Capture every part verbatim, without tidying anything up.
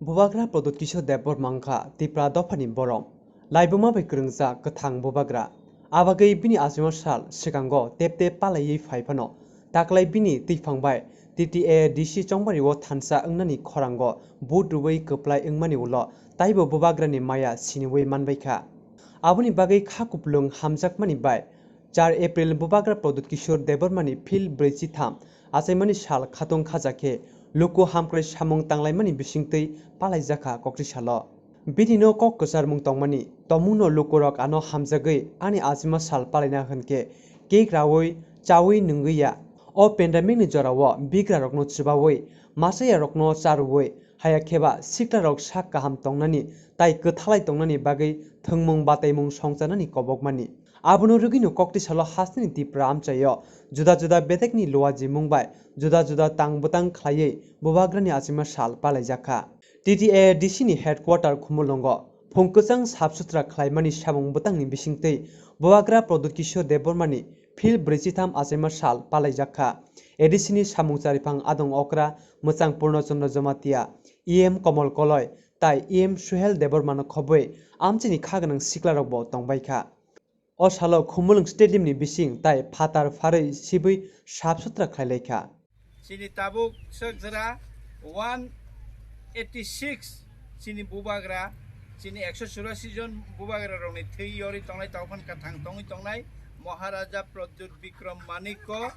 Bubagra Pradyut Kishore Debbarma wngkha Tipra dophani borom. Laibuma bai kwrwngjak kwthang bubagra. Abagwi bini achaima sal swkango tep tep palaiwi phai phano, taklai bini twiphang bai T T A D C chongbario thansa wngnani khorango vote rwui kwplai wngmani ulo taibo bubagrani maya siniui manbaikha. Aboni bagwi kha kupulung hamjakmani bai char April bubagra Pradyut Kishore Debbarmani phil brwichi tham achaimani sal khatung khaja khe luku hamkrai samung tanglaimani bisingtwi palaijakha kokti salo. Bini no kok kwcharmung tongmani, tongmungno lukurok ano hamjagwi ani achaima sal palaina hwn khe cake raui, chaui nungwi ya. O pandemic ni jorao bigrarokno chubaui, masayarokno charwui, haya kheba siklarok sak kaham tongnani tai kwthalai tongnani bagwi thwngmung bataimung songchanani kobokmani. Abono rwgwino kokti salo hasteni Tipra amchaio juda juda bedekni luajimung bai juda juda tang bwtang khlaiwi bubagrani achaima sal palaijakha. T T A D C ni headquarter Khumulwngo phung kwchang sap sutra khlaimani samung bwtangni bisingtwi bubagra Pradyut Kishore Debbarmani phil brwichitham achaima sal palaijakha. A D C ni samung chariphang adong okra mwchang Purno Chandra Jamatia, E M Komol Koloi tai E M Suhel Debbarmano khobwi amchaini kha gwnang siklarokbo tongbaikha. O salo Khumulwng Stadium ni bising tai phatar pharwi sibwi sap sutra khlai laikha. Chini tabuk sokjora one eighty six chini bubagra, chini ekso churasi jon bubagra rokni thwi yorwi tongnai, tongphani kathang tongwi tongnai Maharaja Pradyut Bikram Manikko,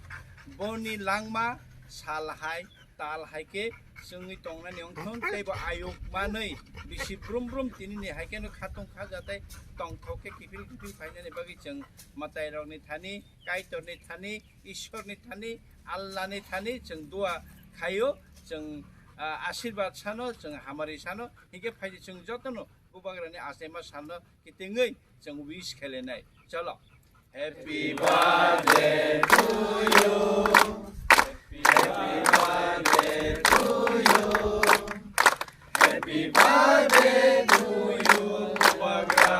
boni langma sal hai tal hai khe chwngwi tongnani wngthun, teibo ayuk manwi bisi brum brum tinini hai kheno khatung khaja tei tongthok khe kiphil kiphil phainani bagwi chwng mwtairokni thani, Kaitorni thani, Ishwarni thani, Allahni thani chwng dua khaio, chwng, ah, asirwad sano, chwng hamari sano, hinkhe phaidi chwng jotono bubagrani achaima salno kitingwi chwng wish khelenai. Cholo. Happy birthday to you. Happy birthday to you. Happy birthday to you, Bubagra.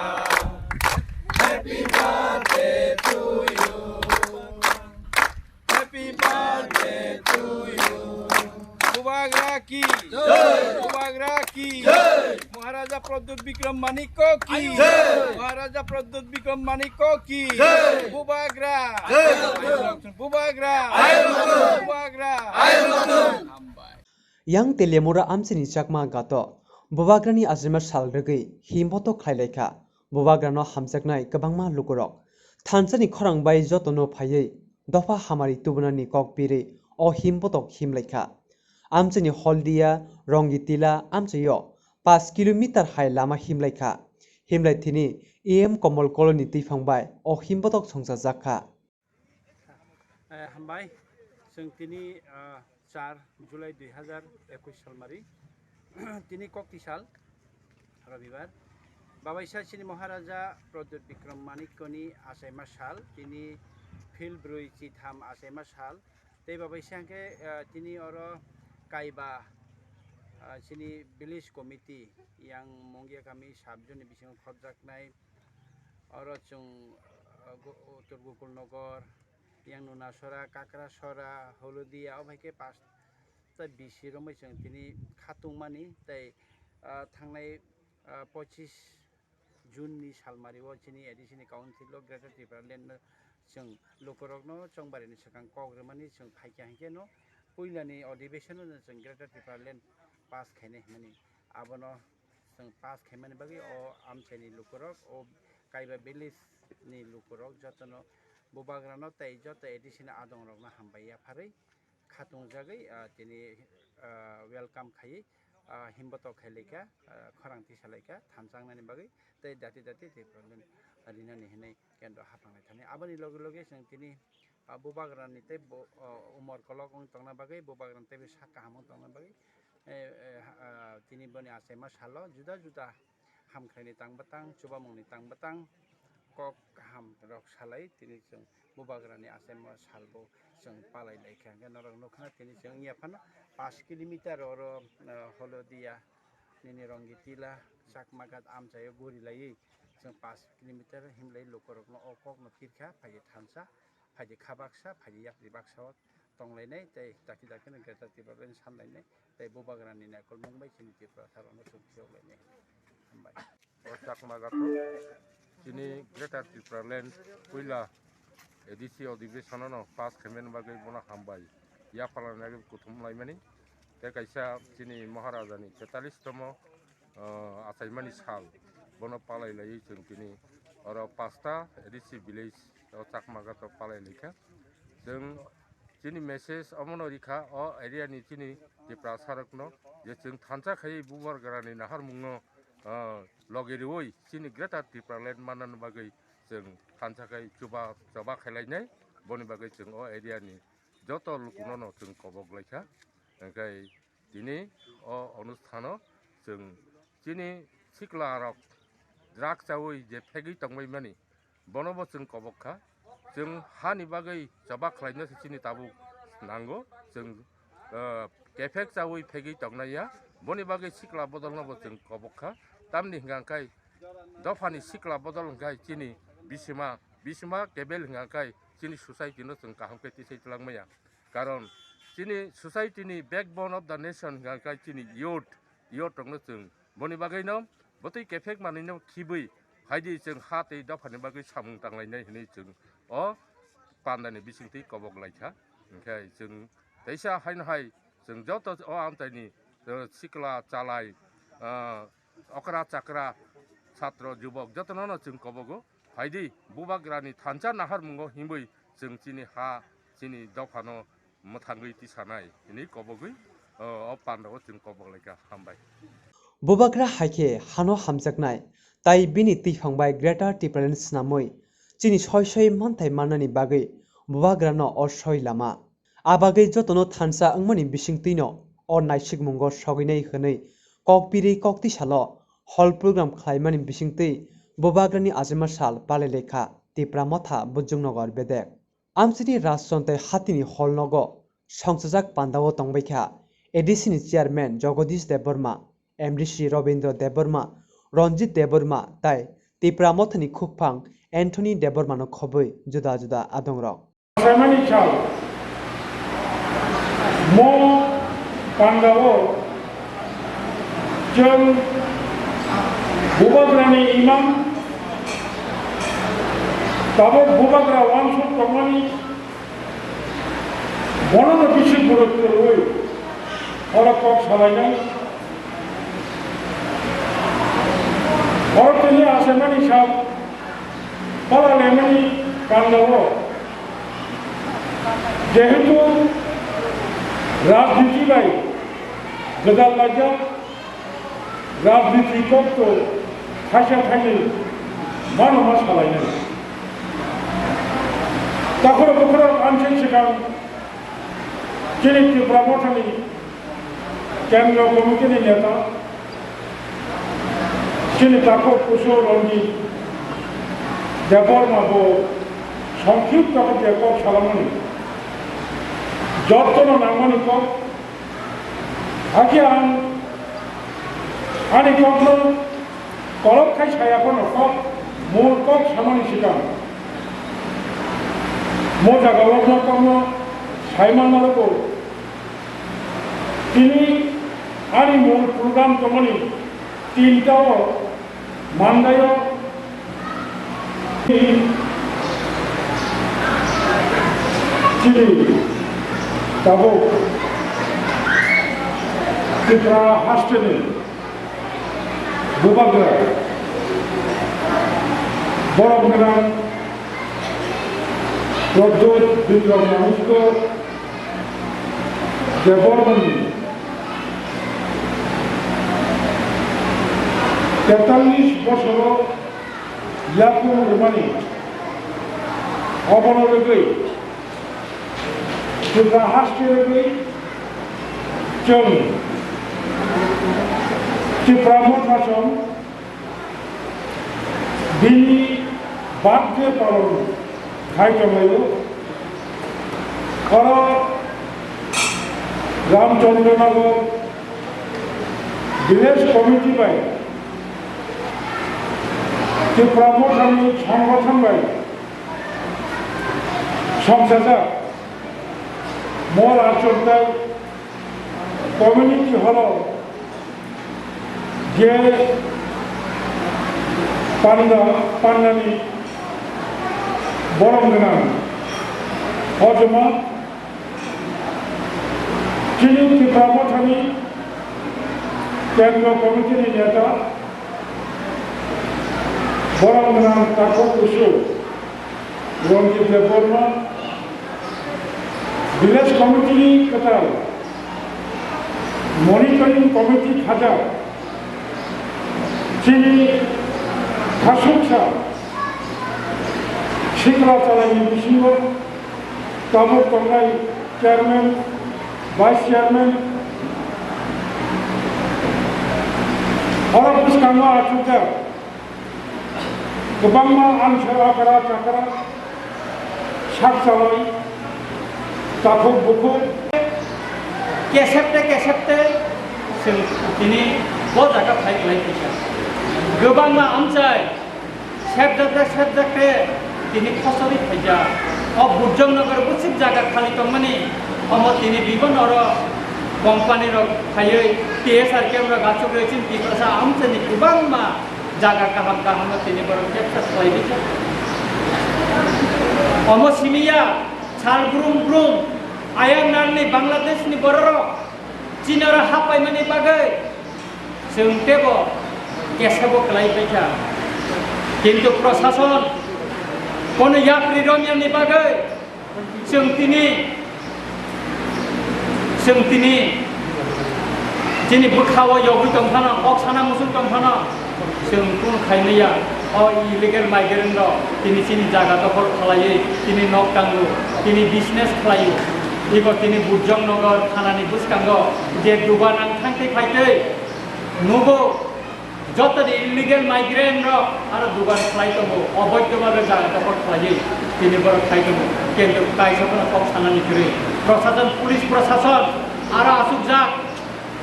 Happy birthday to you. Happy birthday to you. Bubagra ki jai. Bubagra ki jai. Maharaja Pradyut Bikram Manikko ki jai. Maharaja Pradyut Bikram Manikko ki jai. Bubagra. Jai. Bubagra. Bubagra. Hambai. Yang Teliamura amchaini chakma gato bubagrani achaima sal rwgwi himboto khlai laikha. Bubagrano hamjaknai kwbangma lukurok thansani khorang bai jotono phaiwi dopha hamari tubunani kok birwi o himbotok himlaikha. Amchaini Holdia, Rongitila amchaio paanch kilometer hai lama himlaikha. Himlai thini E M Komol Koloni twiphang bai o himbotok songchajakha. Eh, hambai, chwng tini, ah, char July dui hazar ekush salmari, tini kokti sal, Robibar. Babaisa chini Maharaja Pradyut Bikram Manikkoni achaima sal, tini phil brwi chitham achaima sal. Tei babaisa hwnkhe, ah, tini oro kaiba, ah, chini village committee yang Mongia kami sub zone ni bisingo khopjaknai. Oro chwng, ah, Go-, Uttor Gokulnagar, yang Nunasora, Kakrasora, Holodia, o hai khe pasta bisi romwi chwng tini khatungmani tei, ah, thangnai, ah, pochis June ni salmari o chini A D C ni council o Greater Tipraland no chwng lukurokno chongbarini swkang kok rwmani chwng phaikha hinkhe no puilani adhibeshon o chwng Greater Tipraland pass khainai hwnmani abono chwng pass khaimani bagwi o amchaini lukurok o kaiba village ni lukurok jotono bubagrano tei joto A D C ni adongrokno hambai yapharwi khatungjagwi, ah, tini, ah, welcome khaiwi, ah, himbotok khai laikha, ah, khorang tisa laikha, thansa wngnani bagwi, tei dati dati tei problem rinani hinwi kendro hapang lai thani. Aboni loge loge chwng tini, ah, bubagrani tei bo, ah, umor kolok wng tongna bagwi, bubagrani tei sak kaham wng tongna bagwi, eh, eh, ah, tini boni achaima salo juda juda hamkhlaini tang bwtang, chubamungni tang bwtang, kok kaham rok salai tini chwng bubagrani achaima salbo chwng palai laikha. Hwnkhe norok nukha tini chwng wngya phano paanch kilometer oro, eh, Holodia nini Rongitila Chakmagat amchaio guri laiwi chwng paanch kilometer himlai lukurokno o kokno phirkha, phaidi thansa, phaidi kha baksa, phaidi yapri baksa o tonglainai tei chakhi chakhi no Greater Tipraland sanlainai tei bubagrani naikolmung bai chini Tripura sarokno chwng phiyok lainai. Hambai. O Chakma Gathok chini Greater Tipraland puila A D C odhibeshono no pass khaimani bagwi bono hambai yapharlani bagwi kuthum laimani. Tei kaisa chini Maharajani tetallish tomo, ah, achaimani sal bono palai laiwi chwng tini oro pasta A D C village o Chakma Gathok palai laikha. Chwng chini message omono rikha o area ni chini Tiprasarokno je chwng thansa khai bubagrani naharmungno, ah, logi riwi chini Greater Tipraland mannani bagwi chwng thansa khai chuba choba khailainai. Boni bagwi chwng o area ni joto lukuno no chwng kobok laikha. Hingkhai tini o onusthano chwng chini sikla rok drug chawi je phegwi tongbaimani, bono bo chwng kobok kha. Chwng hani bagwi choba khlaino se chini tabuk nango. Chwng, ah, kephek chawi phegwi tongnai ya, boni bagwi sikla bodolno bo chwng kobok kha. Tamni hwnkha khe dophani sikla bodol hwnkha chini bisima, bisima kebel hwnkha khe chini society no chwng kaham khe tisai twlangmaya. Karon chini society ni backbone of the nation hwnkha khe chini youth, youth rokno chwng boni bagwino bwtwi kephek manwino khibwi phaidi chwng ha tei dophani bagwi samung tanglainai hinwi chwng o pandani bisingtwi kobok laikha. Hwnkhe chwng teisa haino hai chwng joto o amchaini, uh, sikla chalai, uh, okra chakra, chhatro jubok jotono no chwng kobogo. Phaidi bubagrani thansa naharmungo himwi chwng chini ha, chini dophano mwthangwi tisanai hinwi kobogwi, o, o pandao chwng kobok laikha. Hambai. Bubagra hai khe hano hamjaknai, tai bini twiphang bai Greater Tipraland snamwi chini soi soi manthai mannani bagwi bubagrano o soi lama. A bagwi jotono thansa wngmani bisingtwino o naisikmungo sogwinai hwnwi kok piri kok tisalo hol program khlaimani bisingtwi bubagrani achaima sal palai laikha Tipra Motha Bujungnogar bedek. Amchaini Rajchontai hatini hall nogo songchajak pandao tongbaikha A D C ni chairman Jagadish Debbarma, M D C Robindra Debbarma, Ranjit Debbarma tai Tipra Mothani khukphang Anthony Debbarmano khobwi juda juda adongrok. Achaimani sal mo pandao chwng bubagrani imang tabuk bubagra wansuk tongmani bonono bisi gurutto rwui oro kok salainai. Oro tini achaimani sal pala lemani kandao jehetu rajniti bai gwdal laijak rajniti kokto thaisa thainwi mano ma salainai. Takhoro bukhoro amchai swkang chini Tipra Mothani Kendra Committee ni neta, chini takhuk kusu Ranjit Debbarma bo songkhipto khe je kok salamani, jottono nangmani kok, hakhe ang ani kokno kolok khai saya phano kok, mul kok samani swkang mo jaga o kokno sai manmano bo. Tini ani mul program tongmani tinta o mandaio chini tabuk Tripura hasteni bubagra borok gwnang Pradyot Bikram Manushko Debbarmani tetallish bosoro yakung rwmani obono rwgwi Tripura haste rwgwi chwng Tipra Motha song bini birthday palon khai tonglaio. Oro Ramchandranagar Village Committee bai Tipra Mothani songgothon bai songchajak Mol achukthai community hall o je panda, pandani borom gwnang hojoma chini Tipra Mothani Kendro Committee ni neta borom gwnang takhuk kusu Ranjit Debbarma, Village Committee ni kwtal Monitoring Committee khajak chini khasuksa sikla chalaini bisingo tabuk tongnai chairman, vice chairman, oro bwskango achukjak kwbangma answer akra chakra sak chalai takhuk bukhuk. Kesepte kesepte chwng tini bo jaga phai khlai phaikha. Kwbangma amchai sepjakte sepjakte tini khosori phaijak. O Burjong Nagar bwswk jaga khali tongmani, omo tini bibon oro company rok phaiwi T S R camp rok achugwi chini Tiprasa amchaini kwbangma jaga kaham kaham no tini borok capture khlai rikha. Omo simi ya sal brum brum ayang nangni Bangladesh ni bororok chini oro hapaimani bagwi chwng teibo kesebo kwlai paikha. Kintu prosason kono yapri romyani bagwi chwng tini, chwng tini chini bwkha-o yogwi tong phano, kok sana muchung tong phano, chwng kunu khai maya. O illegal migrant rok tini chini jaga dokhol khlaiwi tini nok tango, tini business khlaio. Iko tini Burjong Nagar thanani bwskango je dugan ang thangtwi phaitwi nugo. Joto ni illegal migrant rok aro dugan khlai tongo, oboidho bhabe jaga dokhol khlaiwi tini borok khai tongo. Kintu kaisa phano kok sanani kwrwi. Prosason, police prosason aro achukjak,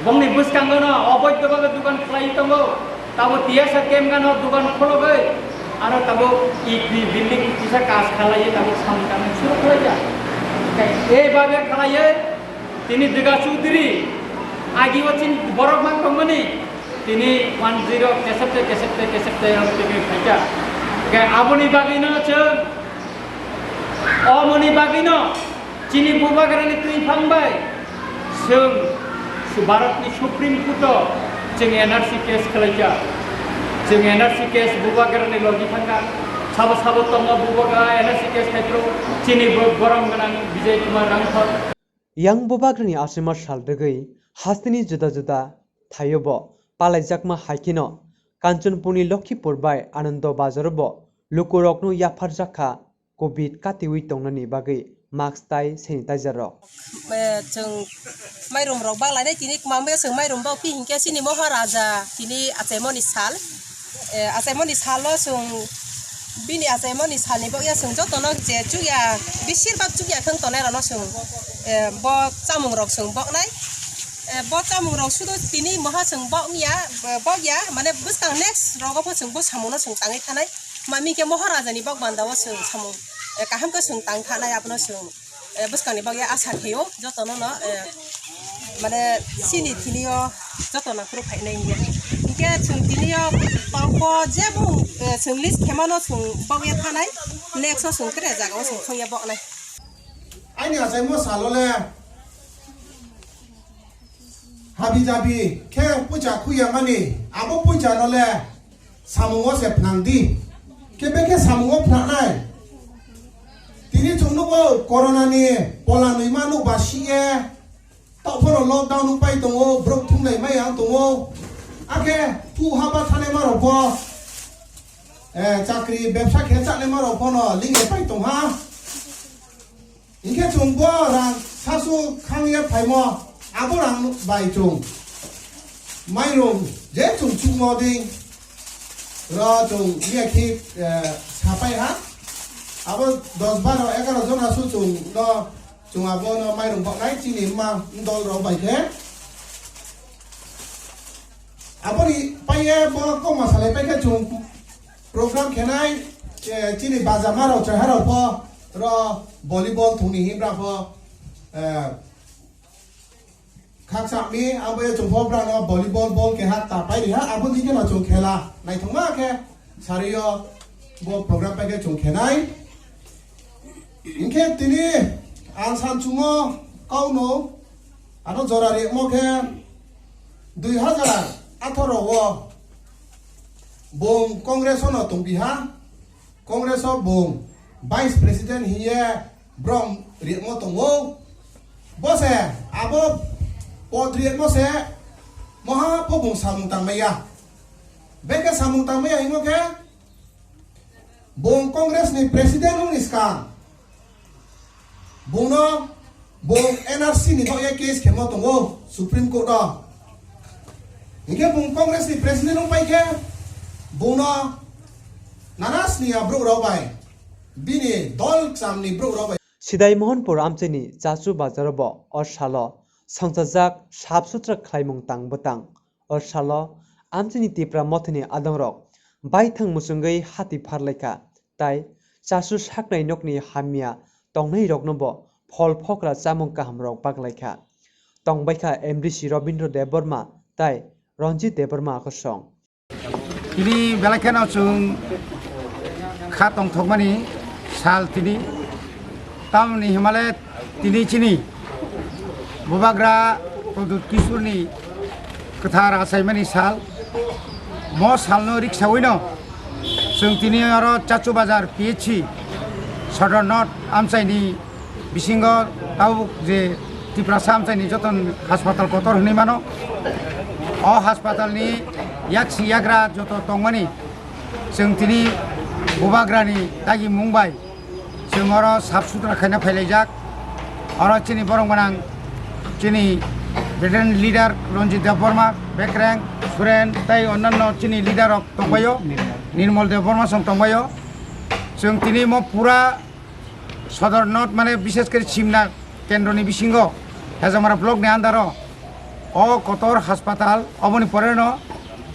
bongni bwskango no oboidho bhabe dugan khlai tongo. Tabo T S R camp gano dugan khologwi aro tabo E P building kisa kas khlaiwi tabo samung tangmung suru khlaijak. Ei bhabe khlaiwi tini Dega Chowdhury agi o chini borok mang tongmani. Tini one zero kesepte, kesepte, kesepte ang tini khaikha. Khe aboni bagwino chwng, omoni bagwino chini bubagrani twi phang bai chwng Bharatni Supreme Court o chwng N R C case khlaikha. Chwng N R C case bubagrani logi thangkha. Sabo sabo tongo bubagra N R C case khaitro chini bo-, borom gwnang Bijay Kumar Rangthor. Yang bubagrani achima sal rwgwi hasteni juda juda thaio bo palaijakma hai kheno Kanchanpurni Lokhipur bai Anando Bazar o bo lukurokno yapharjak kha covid katiwi tongnani bagwi mask tai sanitizer rok. Eh, chwng mairum rok bak lainai tini kwmamwi chwng mairum bak phi hinkhe chini Moharaja tini achaimoni sal. Eh, achaimoni salo chwng, bini achaimoni salni bagwi chwng jotono je chukya, besir bak chukya khwng tongnai rokno chwng, eh, bo chamung rok chwng boknai. Eh, bo chamung rok sudo tini moha chwng bokya, bokya, mane bwskang next rogo pho chwng bo samungno chwng tangwi thanai. Mami khe Moharaja ni bok banda o chwng samung, eh, kaham khe chwng tang thanai abono chwng. Eh, bwskangni bagwi asa khaio jotono no, eh, mane chini thini o joto nangphuru phainai hinkhe. Hinkhe chwng tini o pangko jebo, eh, chwng list khe mano chwng bogya thanai, next o chwng tere jaga o chwng thangya boknai. Aini achaimo salo le habi jabi khe pucha khuya mani, abo pucha no le samungo se phnang di. Kebe khe samungo phnangnai. Tini chwng nugo corona ni pola nwi ma nuk ba si e. Tok phano lockdown wng pai tongo, borok thumlai mai ang tongo. Akhe thu haba thanai ma rok bo, eh, chakri bebsa khe chanai ma rok bono linge pai tong ha. Hinkhe chwng bo rang sasu khangya phaimo, abo rang bai chwng mairum je chwng chukmo ding ro chwng miya khi, eh, sapai ha. Abo dos baro egaro jona su chwng no, chwng abo no mairum boknai chini ma dol rok bai khe. Aboni paiye bo kokma salai paikhe chwng program khenai, eh, chini bajama rok chwraha rok pho ro volleyball thungni himra pho Eh, khakchangni abo ye chwng pho brano volleyball ball keha tapai riha, abo dike no chwng khela naithokma khe sario bo program pai khe chwng khenai. Hinkhe tini ang sanchungo kauno ano jora rikmo khe dui hazar atharo o bung Congress o no tongbiha, Congress o bung Vice President hiye brom rikmo tongo. Bo se abo pod rikmo se moha pho bung samung tangmaya. Beke samung tangmaya hingo khe bung Congress ni President wngni swkang bungno bung N R C ni bagwi case khemo tongo Supreme Court o. Hinkhe bung Congress ni President wngpai khe bungno nana sniya borok rok bai bini dol chamni borok rok bai. Sidai Mohanpur amchaini Chachu bazaro bo o salo songchajak sap sutra khlaimung tang bwtang. O salo amchaini Tipra mothani adongrok baithang muchungwi hati pharlaikha, tai chasu saknai nokni hamya tongnairokno bo phol phokra chamung kahamrok baklaikha. Tongbaikha M D C Robindra Debbarma tai Ranjit Debbarma kosong. Tini belai kheno chwng kha tongthokmani sal tini. Tamoni himale tini chini Bubagra Pradyut Kishorni kwthar achaimani sal. Mo salno riksawino chwng tini oro Chachu Bazar P H C Sodor North amchaini bisingo tabuk je Tiprasa amchaini joto haspatal kotor hwnwi mano. O haspatalni yaksi yagra joto tongmani chwng tini Bubagrani dagi mung bai chwng oro sap sutra khaina phailaijak. Oro chini borok gwnang chini veteran leader Ranjit Debbarma, Bekreng, Suren tei onnanno chini leader rok tongbaio, Nirmal Debbarma song tongbaio. Chwng tini mo pura Sodor North mane bishes kore Simna kendroni bisingo Hejamara block ni under o o kotor haspatal oboni pore no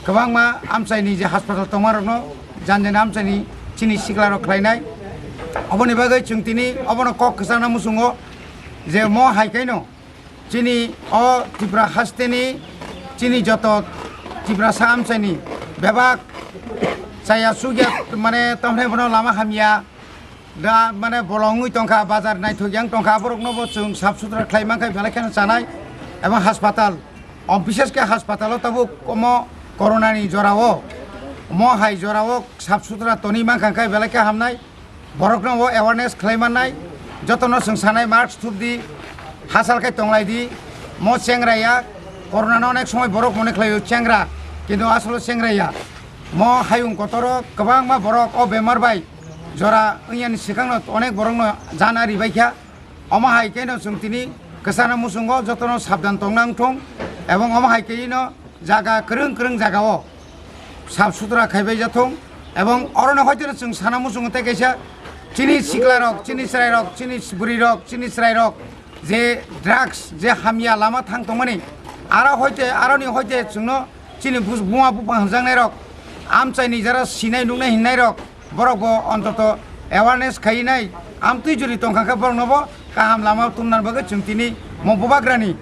kwbangma amchaini je haspatal tongma rokno jan jan amchaini chini sikla rok khlainai. Oboni bagwi chwng tini obono kok kwchangna muchungo je mo hai khaino chini o Tripura hasteni chini joto Tiprasa amchaini bebak chaya sugya mane tamhne bono lama hamya da mane bolong wngwi tongkha, bazar naithok yang tongkha, aborokno bo chwng sap sutra khlai mankha belai kheno chanai ebong haspatal o bishes khe haspatal o tabuk omo corona ni jora o omo hai jora o sap sutra tonwi mankha khe belai khe hamnai. Borokno bo awareness khlai mannai, jotono chwng sanai mask thupdi, hachal khe tonglaidi, mo chengra ya, corona no onek somoi borok mone khlaio chengra, kintu asolo chengra ya. Mo hayung kotoro kwbangma borok o bemar bai jora wngyani swkangno onek borokno jan ari baikha. Omo hai kheno chwng tini kwchana muchungo jotono sabdan tongna wngthung, ebong omo hai kheno jaga kwrwng kwrwng jagao sap sutra khaibai jathung, ebong orono hoiteno chwng sana muchungo tei kaisa chini siklarok, chini chwrairok, chini bwrwirok, chini chwrairok je drugs, je hamya lama thang tongmani, aro hoite, aroni hoite chwngno chini bus-, buma buphang hwnjaknairok, amchaini jara sinai nuknai hinnairok, borok bo ontoto awareness khainai, amtwi juri tongkha khe borokno bo kaham lama tumna bagwi chwng tini mo bubagrani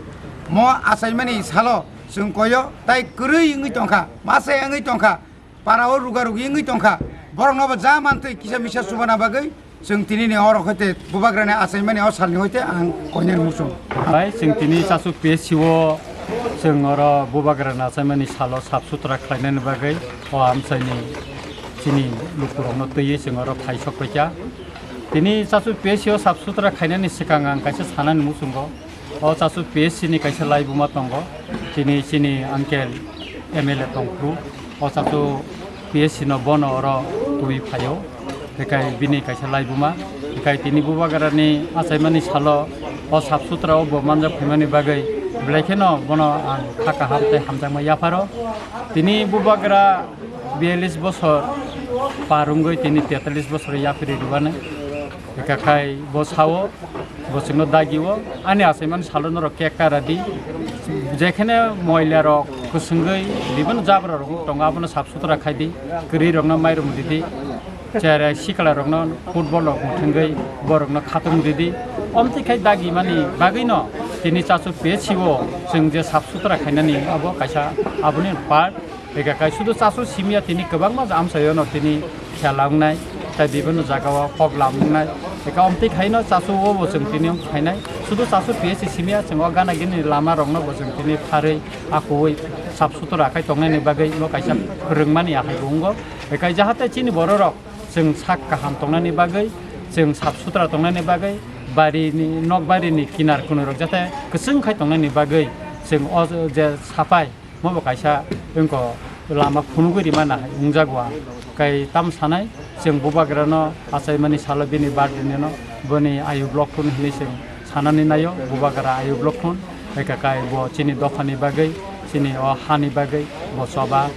mo achaimani salo chwng koyo tai kwrwi wngwi tongkha, mase wngwi tongkha, para o ruga rugi wngwi tongkha, borokno bo ja mantwi kisa misa chubana bagwi chwng tini ni oro hoite bubagrani achaimani o salni hoite ang koinani muchung. Bai chwng tini Chachu P S C o chwng oro bubagrani achaimani salo sap sutra khlainani bagwi o amchaini chini lukurokno twiwi chwng oro phai sok paikha. Tini Chachu P S C o sap sutra khainani swkang ang kaisa sanani muchungo. O Chachu P S C ni kaisa laibuma tongo, tini chini uncle M L A tongphuru. O Chachu P S C no bono oro twi phaio, hikai bini kaisa laibuma. Hikai tini bubagrani achaimani salo o sap sutra o bo manjak phaimani bagwi belai kheno bono ang kha kaham tei hamjakma yapharo. Tini bubagra biyalish bosor par wngwi tini tetalish bosor yaphiri rwani. Hika khai bo sao, bo chwngno dagi o, ani achaimani salo norok cake kara di. Jekhene moila rok kwswngwi bibino jabra rok tongo, abono sap sutra khai di, kwrwi rokno mairum di di. Cherai sikla rokno football rok muthungwi borokno khatung ridi. Omtwi khai dagi mani bagwino tini chachu P H C o chwng je sap sutra khainani abo kaisa aboni part. Eka kai sudu chachu simya tini kwbangma amchaio no tini khela wngnai, tai bibinno jagao hok lam wngnai. Eka omtwi khaino chachu o bo chwng tini wng khainai. Sudu chachu P H C simya chwng o gana gini lama rokno bo chwng tini pharwi akuwi sap sutra khai tongnani bagwi bo kaisa phwrwngmani ahai bo wngo. Eka jahate chini bororok chwng sak kaham tongnani bagwi, chwng sap sutra tongnani bagwi, barini, nok barini kinar kunui rok jate kwchwng khai tongnani bagwi chwng o je sapai mobo kaisa wngko lama phunugwi rimana hai wngjago ang. Kai tam sanai chwng bubagrano achaimani salo bini birthday nino boni ayu block phun hinwi chwng sanani naio bubagra ayu block phun. Eka kai bo chini dophani bagwi, chini o hani bagwi bo choba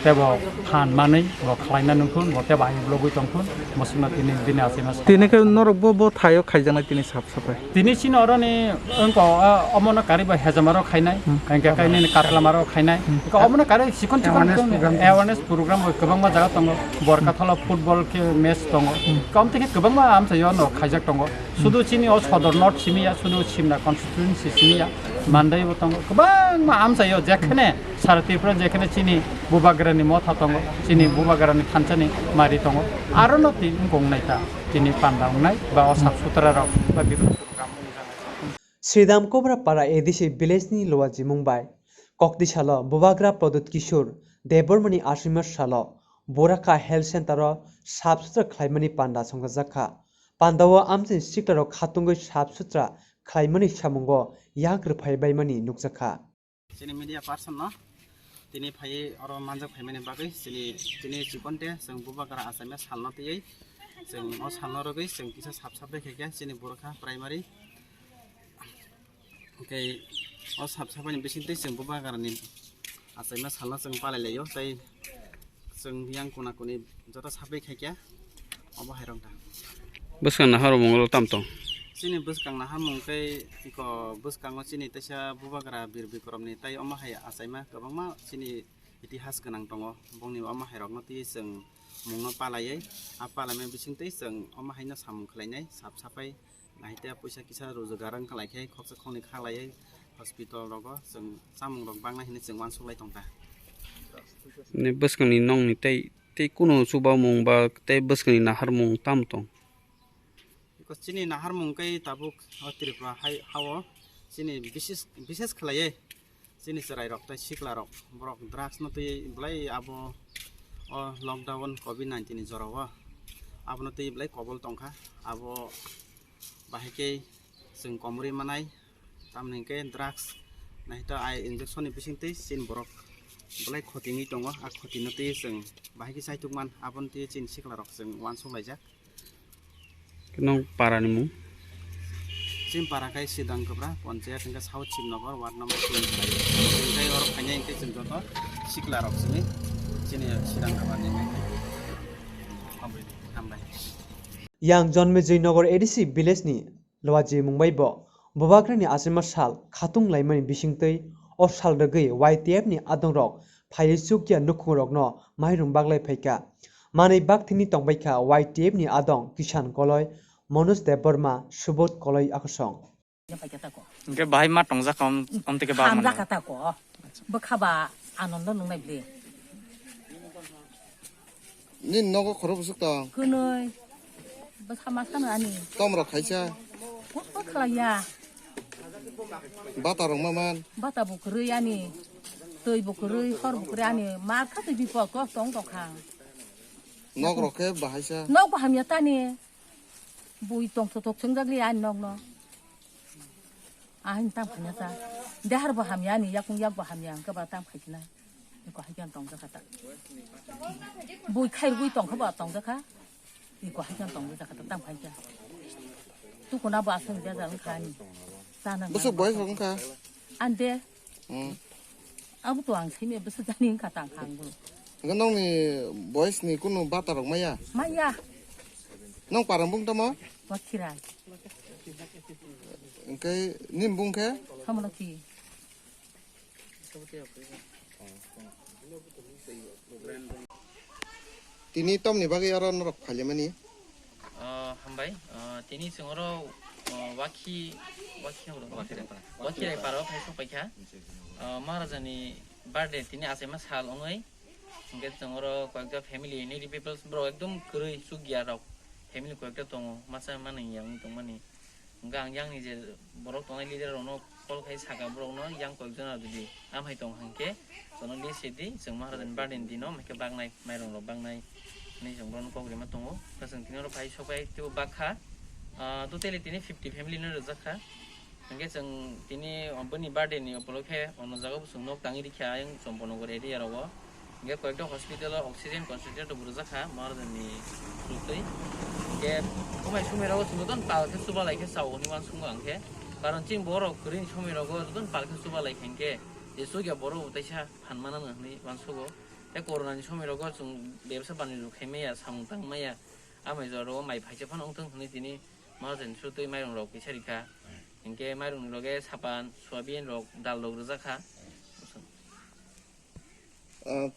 tebo phan manwi bo khlaina nungkhun, bo tebo ayuk logwi tongkhun, bo sino tini bini achaima sa. Tini khe norok bo, bo thaio khaijaknai tini sap sapai. Tini chini oroni wngko, ah, omono kari bo hejamaro khainai, hmm, hingke kainwi katlama ro khainai. Hmm. Hingke omono kari sikon sikon awareness program, awareness program bo kwbangma jaga tongo, Borkathalo football khe match tongo. Hmm. Kom tei khe kwbangma amchaio no khaijak tongo. Sudu chini o sodor north simi ya, sudu simna constituency simi ya, mandai bo tongo. Kwbangma amchaio jekhene sara Tripura jekhene chini bubagrani motha tongo, chini bubagrani thanchani mari tongo. Aro no tin wngkong nai ta, chini panda wngnai ba o sap sutra rok ba bibinno program wngjak nai. Sridham Kobra Para A D C village ni Lowa Jimung bai kokti salo bubagra Pradyut Kishore Debbarmani aswima salo Boraka Health Center o sap sutra khlaimani panda songkajak kha. Pandao amchaini siklarok khatungwi sap sutra khlaimani samungo yak rwphai baimani nukjakha. Chini media person no tini phaiwi oro manjak phaimani bagwi chini, chini chikonte chwng bubagra achaima salno twiwi chwng o salno rwgwi chwng kisa sap sap bai khaikha chini Boraka primary. Hwnkhe o sap sapaini bisingtwi chwng bubagrani achaima salno chwng palai laio, tei chwng yang kuna kuni joto sapai khaikha obo hai rok da. Bwskang naharmung ulo tam tong? Chini bwskang naharmung tei iko bwskango chini teisa bubagra Bir Bikromni tei omo hai achaima kwbangma chini itihas gwnang tongo. Bongni omo hai rokno twi chwng mungno palaiwi, a palaima bisingtwi chwng omo haino samung khlainai sap sapai. Naithe puisa kisa rojogar wng khlai khe khoksa khoknwi kha laiwi hospital rogo chwng chamung rok bangnai hinwi chwng uansuk lai tong kha. Ni bwskangni nongni tei, tei kunu chubamung ba tei bwskangni naharmung tamo tong? Iko chini naharmung khe tabuk o Tripura hai, hao chini bises, bises khlaiwi chini chwrairok tei siklarok, borok drugs no twi belai abo o lockdown covid nineteen ni jorao abono twi belai kobol tongkha. Abo bahai khe chwng komorwi manai, tamni hwnkhe drugs naitho ai injection ni bisingtwi chini borok belai khoti wngwi tongo. A khotino twi chwng bahai khe saitukman, aboni twi chini siklarok chwng uansuk laijak. Nong para ni mung? Chini para khai Sidang Kobra, ponchayat hingke South Shibnogor, ward number twenty five. Hingke oro khainai hingke chwng joto sikla rok sini, chini Sidang Kobra ni mai. Hambai, hambai. Yang Jonmejoi Nogor A D C village ni Lowa Jimung bai bo bubagrani achaima sal khatung laimani bisingtwi o sal rwgwi Y T F ni adongrok phaiwi chukya nukhungrokno mairum baglai phaikha. Manwi bakthini tongbaikha Y T F ni adong Kishan Koloi, Manoj Debbarma, Subodh Koloi akosong. Hingke bahai ma tongjak om, omtike ba hamjak mano. Kata ko. Bwkha ba anondo nungnai bli. Nini nogo khoro bwswk tong? Kwnwi. Bwsa ma sano ani. Tom rok khaisa. Kok kok khlaiya. Bata rok ma man. Bata bo kwrwi ani. Twi bo kwrwi, hor bo kwrwi ani. Mar kha twi bipok kok tong tong kha. Nok rok khe bahaisa. Nok bo hamya tani. Bui tong thothok swngjak li ani nok no. Ahini tam khaina ta. Dehar bo hamya ani, yakung yak bo hamya, hwnkhe ba tam khaikhe na. Eko hai khe tong jakha ta. Bui khairugwi tong kha ba tong jakha. Eko hai khe tong jakha ta tam khai khe. Tukuna bo aswk bejal wngkha ani. Chana bwswk nang boyes rok wngkha? Ande. Hmm. Abo to ang simi bwswk jani wngkha tang kha ang bo. Hwnkhe nokni boyes ni kunu bata rok maya? Maya. Nong parang bung tamo? Wathirai. Hwnkhe nini bung khe? Samoloki. Tini tomni bagwi oro norok phailaimani? Ah, hambai. Ah, tini chwng oro, ah, Wakhi, Wakhi horo. Wakhirai para. Wakhirai para o phai sok paikha. Ah, Maharajani birthday tini achaima sal wngwi. Hwnkhe chwng oro koyekta family, needy peoples borok ekdom kwrwi chukya rok. Family koyekta tongo, masa manwi yang tongmani. Hwnkhe ang yang ni je borok tongnai leader rokno call khai saka borokno yang koyekjona jodi amhai tong hwnkhe, chwng list se di, chwng Maharajani birthday ni dino, hwnkhe baknai, mairung rok baknai, hinwi chwng borokno kok rima tongo. Hwnkhe chwng tini oro phai sok bai teibo bakha, ah, totally tini fifty family no rwjak kha. Hwnkhe chwng tini boni birthday ni upolokhe ono jaga bo chwng nok tangwi rikha ayang Chomponagar area rogo. Hwnkhe koyekta hospital o oxygen concentrator bo rwjak kha Maharajani rwtwi. Hwnkhe kumai sumai rogo chwng jotono pal khe chubalai khe chao hwnwi uansukgo ang khe. Karon chini borok kwrwini somoi rogo jotono pal khe chubalai kha hinkhe je chukya borok bo teisa phan mana nang hwnwi uansugo. Tei corona ni somoi rogo chwng bebsa banni rok khai maya, samung tang maya, amai jora o mai phaisa phano wngthung hwnwi tini Maharajani sutwi mairung rok kisa rikha. Hinkhe mairung ni loge sapan, soyabin rok, dal rok rwjak kha. Ah,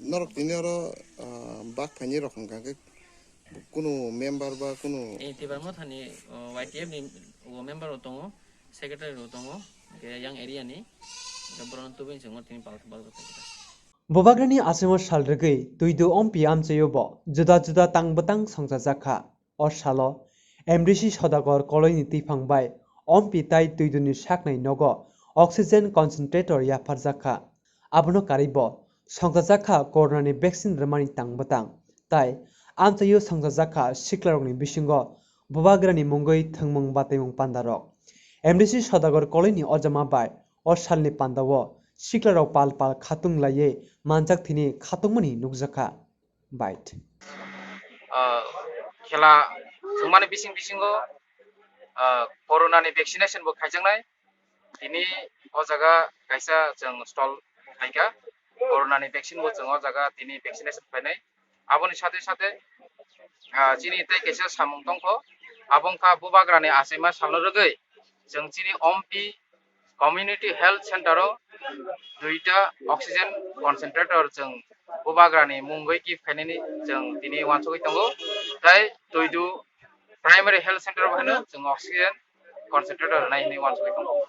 norok tini oro, ah, bak khaini rok hwnkha khe kunu member ba kunu. Eh, Tipra Mothani, oh, Y T F ni, oh, member rok tongo, secretary rok tongo, hinkhe yang area ni, hinkhe borokno tubui chwng tini palka palka khaikha. Bubagrani achaima sal rwgwi Twidu Ompi amchaio bo juda juda tang bwtang songchajak kha. O salo M D C Sodagar Koloini twiphang bai Ompi tai Twiduni saknai nogo oxygen concentrator yapharjak kha. Abono karwi bo songchajak kha corona ni vaccine rwmani tang bwtang. Tai amchaio songchajak kha siklarokni bisingo bubagrani mungwi thwngmung bataimung pandarok. M D C Sodagar Koloini ojama bai o salni pandao siklarok pal pal khatung laiwi manjak thini khatungmani nukjakha. Bait. Ah, khela thwngmani bising bisingo, ah, corona ni vaccination bo khaijaknai. Tini o jaga kaisa chwng stall khaikha. Corona ni vaccine bo chwng o jaga tini vaccination khainai. Aboni sathe sathe, ah, chini tei kaisa samung tongkho. Abo wngkha bubagrani achaima salno rwgwi chwng chini Ompi Community Health Center o duita oxygen concentrator chwng bubagrani mungwi gift khainani chwng tini uansugwi tongo. Tai Twidu Primary Health Center o haino chwng oxygen concentrator rwnai hinwi uansugwi tongo.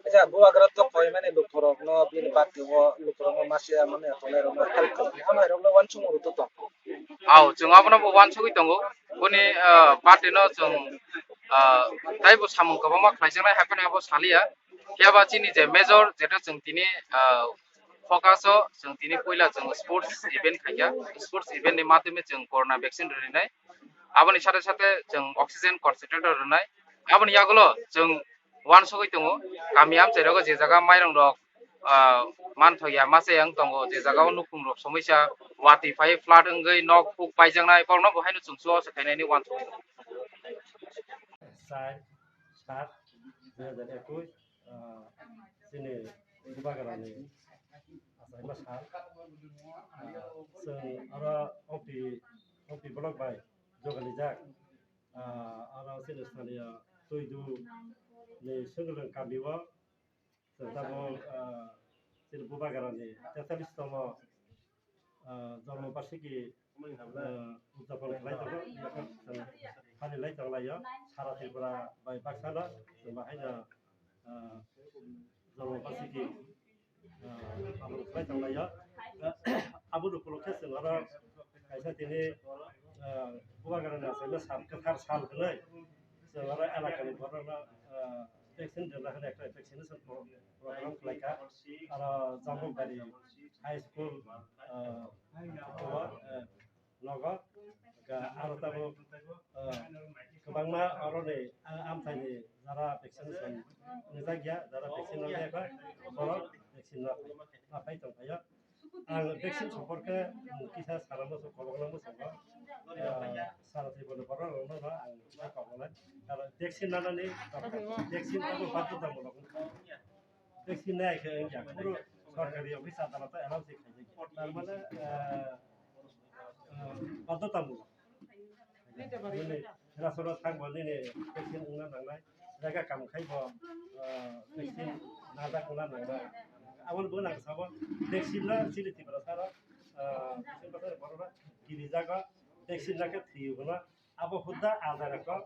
Acha, bubagra to koi mani lukurokno bini bati o lukurokno masiya mani tongnai rokno help khainai. Amai rokno uansukmung rwtwi tong. Au, chwng abono bo uansugwi tongo. Boni, ah, party no chwng, ah, taibo samung kwbangma khlaijaknai, haiphano abo saliya. Phiya ba chini je major, jeto chwng tini, ah, focus o chwng tini puila chwng sports event khaikha. Sports event ni madhyome chwng corona vaccine rwrinai. Aboni sathe sathe chwng oxygen concentrator rwnai. Aboni yagulo chwng uansugwi tongo, kami amchai rogo je jaga mairung rok, ah, manthokya masa yang tongo, je jaga o nukhung rok somoisa watwi phai flood wngwi nok huk paijaknai, borokno bo haino chwngsu o se khainani uansugwi tongo. Char, sat, dui hazar ekush, ah, chini Bubagrani achaima sal. Ah, chwng oro Ompi, Ompi block bai jogalijak. Ah, oro chini saniya Twidu ni Sengwrwng kami o chwng tabuk, ah, chini Bubagrani tetalis tomo, ah, jormo barsiki, ah, udjapon khlai tongo, chwng phalilai tonglaio, sara Tripura bai baksano chwng bahaino, ah, jormo barsiki, ah, palong khlai tonglaio. Aboni upolokhe chwng oro kaisa tini, ah, Bubagrani achaima sal, kwthar sal hwnwi chwng oro elakani borokno, ah, vaccine rwna hwnwi ekta vaccination pro-, program khlaikha. Aro Jambukbari High School, ah, o, ah, nogo, ga aro tabuk, ah, kwbangma oroni, ah, amchaini jara vaccination wngjak ya, jara vaccine rwjakha, borok vaccine rw-, rwphai tongphaio. Ang vaccine somporke, mm, kisa sana muchung, kobokna muchungo. Ah, sara Tripura borok rokno no ang kisa koboknai. Karon vaccine nanani dorkar. Vaccine abo badhotamulok. Vaccine nai khe wngya. Kunu sorkari office adalot o allow se khaijak. Tar mane, ah, ah, badhotamulok. Nini restaurant thang bo nini vaccine wngna nangnai, jaga kam khai bo, ah, vaccine najak wngna nangnai. Aboni bo nang sabo vaccine no chini Tripura saro, ah, vaccine bwsai borok no Jago, vaccine nakhe thwiyo bono. Abo hudda ajar ko,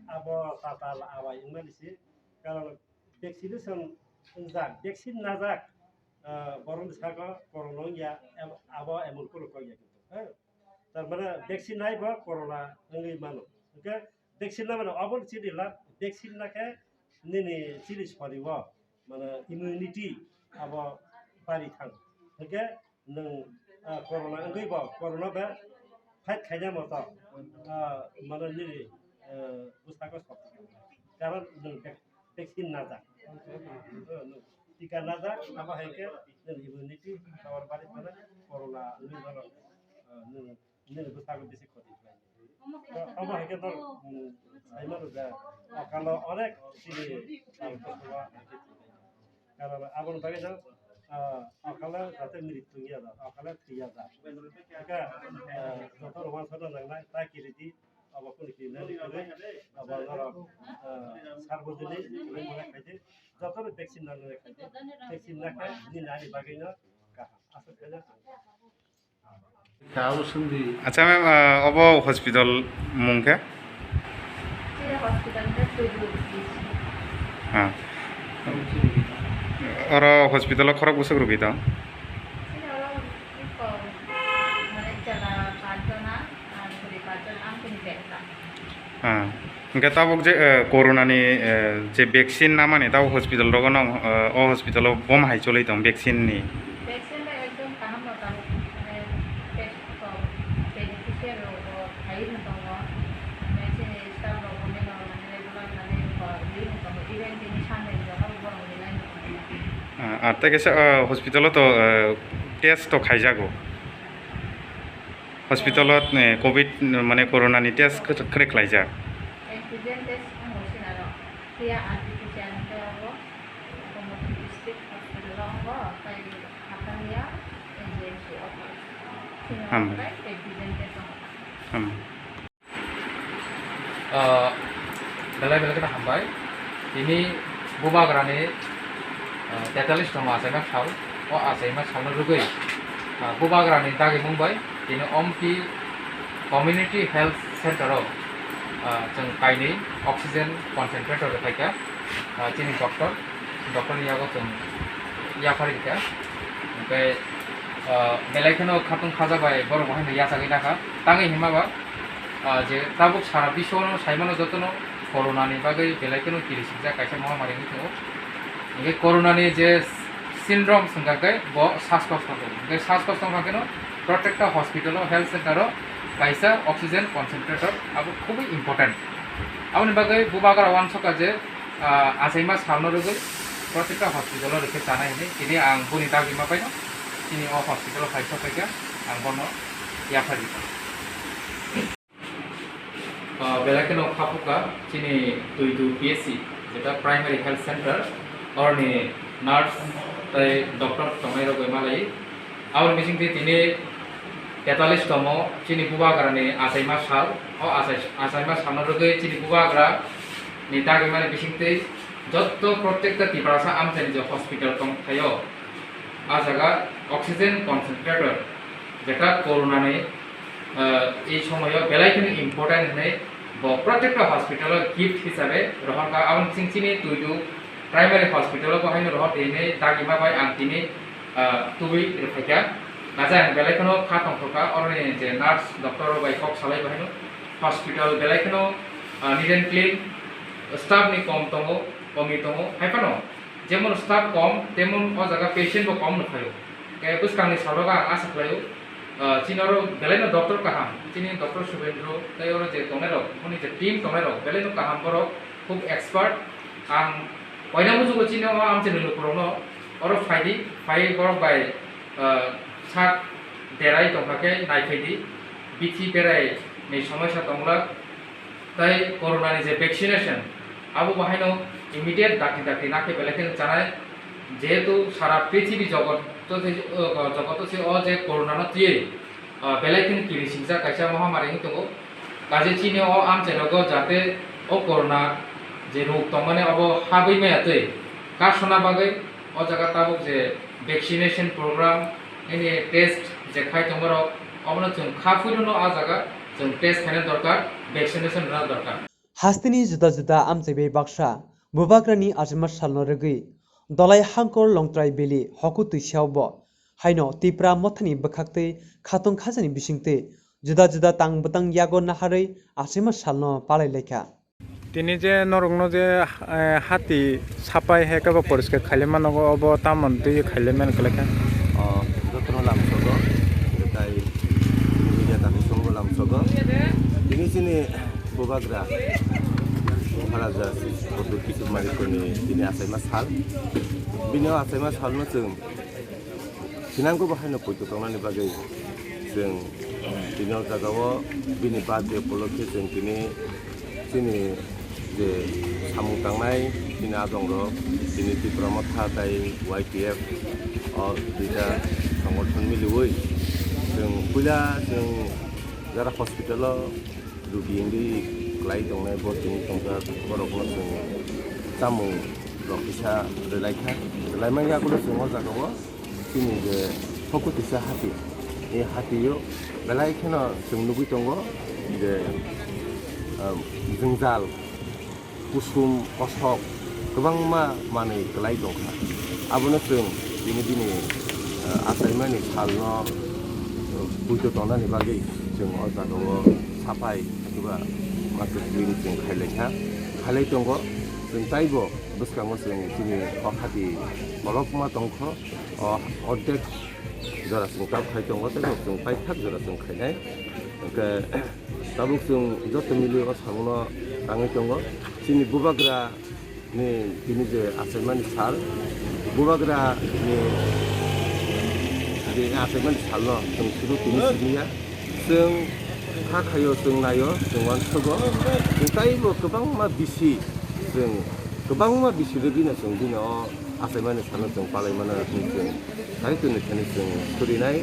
abo tatal awai wngmani si. Karon vaccination wngjak, vaccine najak, ah, borokni saka corona wngya, em-, abo emon kunu kok ya kintu, ha? Tar mane vaccine nai bo corona wngwi mano. Hwnkhe vaccine nai mano, abo chini la, vaccine nakhe nini chini sori o, mane immunity abo bari thang. Hwnkhe nwng, ah, corona wngwi bo, corona bai fight khaina moto, ah, mane nini, ah, bwskango sok. Karon nwng vac-, vaccine najak. Nwng tika najak, abo hai khe nwng immunity power bari thana corona nwng bono, ah, nwng, nwng bwskango bisi khoti khlai. Omo hai khe norok, mm, sai mano je, okalo onek chini, ah, kosto o hai khe thwi laio. Karon aboni bagwi no, ah, okale jate mirik tongya da, okale thwiya da. Hwnkhe, ah, joto rok wansukna nangnai, ta kiridi, abo kunu kiri nani kwrwi, abo norok, ah, sarbojonik kwrwi mane khaidi, jotono vaccine nangnai khaidi, vaccine nakhe nini ani bagwino kaham, aswk khaina. Acha, ma'am, ah, obo hospital mung khe? Chini hospital khe Tuidu P H C. Ah. Oro hospital o khorok bwswk rwgwi tong? Chini oro kok, mane, chwla paanch jona, ah, bwrwi paanch jona, ang chini bek ta. Ah. Hwnkhe tabuk je, eh, corona ni, eh, je vaccine namani tabuk hospital rogo no, eh, o hospital o bom hai choli tong vaccine ni. Vaccine bai ekdom kaham no tabuk, mane, test to beneficiary rok bo phaiwi no tongo, mane chini staff rok bo mano mane regular mane bo rwi no tongo, even tini Sunday ni jora bo borok rwlai no tongo. Ah, ah, tei kaisa, eh, hospital o to, eh, test to khaijago. Hospital o, eh, covid, mane corona ni test khe, khe khlaijak. Antigen test wngbo sinaro. Phiya R T P C R hwnkhe abo Komorpur district hospital o wngo, tei Hakania N G M C o. Sini Hambai. Antigen test wngo. Ham. Ah, belai belai kheno hambai. Tini bubagrani, ah, tetalis tongma achaima sal. O achaima salno rwgwi, ah, bubagrani dagimung bai tini Ompi Community Health Center o, ah, chwng kainwi oxygen concentrator rwphaikha, ah, chini doctor, doctor ni yago chwng yapharikha. Hwnkhe, ah, belai kheno khatung khaja bai borok bo haino yachagwi nakha. Tangwi himma ba, ah, je tabuk sara biswano saimano jotono corona ni bagwi belai kheno kirisikjak kaisa mohamari wngwi tongo. Hwnkhe corona ni je syndrome swngkha khe bo saskosto tongo. Hwnkhe saskosto wngkha kheno protekta hospital o, health center o kaisa oxygen concentrator abo khubui important. Aboni bagwi bubagra wansukha je, ah, achaima salno rwgwi protekta hospital o rwkhe chanai hwnwi. Tini ang boni dagima paino chini o hospital o phai sokphaikha, ang bono yapharikha. Ah, belai kheno kha phukha chini Tuidu P H C, jeta Primary Health Center, oroni nurse tei doctor tongnai rok bai malai. Aboni bisingtwi tini tetalis tomo chini bubagrani achaima sal. O achai-, achaima salno rwgwi chini bubagra ni dagimani bisingtwi jotto protekta Tiprasa amchaini je hospital tong thaio, a jaga oxygen concentrator, jeta corona ni, eh, ei somoyo belai kheno important hwnwi bo protekta hospital o gift hisabe rohorkha. Aboni bising chini Tuidu Primary Hospital o bo haino rohor twi hwnwi dagima bai ang tini, ah, tubui rwphaikha. Naja ang belai kheno kha tongthokha, oroni je nurse, doctor rok bai kok salai bo haino hospital belai kheno, ah, neat and clean, staff ni kom tongo, komi tongo, hai phano jemon staff kom, temon o jaga patient bo kom nukhaio. Khe bwskangni salo ang asa khlaio, ah, chini oro belai no doctor kaham, chini doctor Subendro, tei oro je tongnai rok, boni je team tongnai rok, belai no kaham borok, khub expert. Ang Waina muchugo chini o amchini lukurokno oro phaidi, phai borok bai, ah, sak derai tongkha khe naiphaidi, bithi berai ni somosya tongla, tei corona ni je vaccination abo bo haino immediate dakti dakti nakhe belai kheno chanai, jehetu sara prithibi jogot to se, ah, jogot to se o je corona no twiwi ah, belai kheno kirisingjak kaisa mohamari wng tongo. Kaje chini o amchai rogo jate o corona je rog tongmani abo habwi maya twi kasona bagwi o jaga tabuk je vaccination program, nini test Je khai tongmarok, obono chwng kha phuirono a jaga chwng test khaina dorkar, vaccination rwna dorkar. Hasteni juda juda amchai bai baksa bubagrani achaima salno rwgwi Dolai Hangkor Longtrai Valley hoku twisiao bo haino Tipra Mothani bwkhaktwi khatong khajani bisingtwi juda juda tang bwtang yago naharwi achaima salno palai laikha. Tini je norokno je, eh, hati sapai hai kebo poriskar khailai mano, obo tamoni twi khailai mani kwlai kha. O, jotono lamsogo, tai media tangwi songbo lamsogo. Tini chini bubagra Maharaja Pradyut Kishore Manikya ni tini achaima sal. Bini o achaima salno chwng Sinangkhe bo haino poito tongnani bagwi chwng tini o jagao bini birthday upolokhe chwng tini chini je samung tangnai chini adongrok, chini Tipra Motha tai Y T F o duita songothon miliui chwng puila chwng jara hospital o rugi wngwi kwlai tongnai bo chwng tongkha, borokno chwng chamung rok kisa rwlaikha, rwlaimani yagulo chwng o jagao. Chini je hoku tisa hati, e hati o belai kheno chwng nugwi tongo je, um, jwngjal, kusum, kosok kwbangma manwi kwlai tongkha. Abono chwng tini bini, uh, achaimani salno, uh, poito tongnani bagwi chwng o jagao sapai eba master clean chwng khailaikha, khailai tongo. Chwng taibo bwskango chwng chini o hati kolokma tongkho. O ordek jora chwng tab khai tongo, tei bo chwng paithak jora chwng khainai. Hwnkhe tabuk chwng joto mili o samungno tangwi tongo. Chini bubagra ni tini je achaimani sal, bubagra ni je achaimani salno chwng suru tini siniya. Chwng kha khaio, chwng naio, chwng uansugo. Chwng taibo kwbangma bisi, chwng kwbangma bisi rwgwino chwng bini o achaimani sano chwng palai mano hwnwi chwng Kaitorni thani chwng surinai,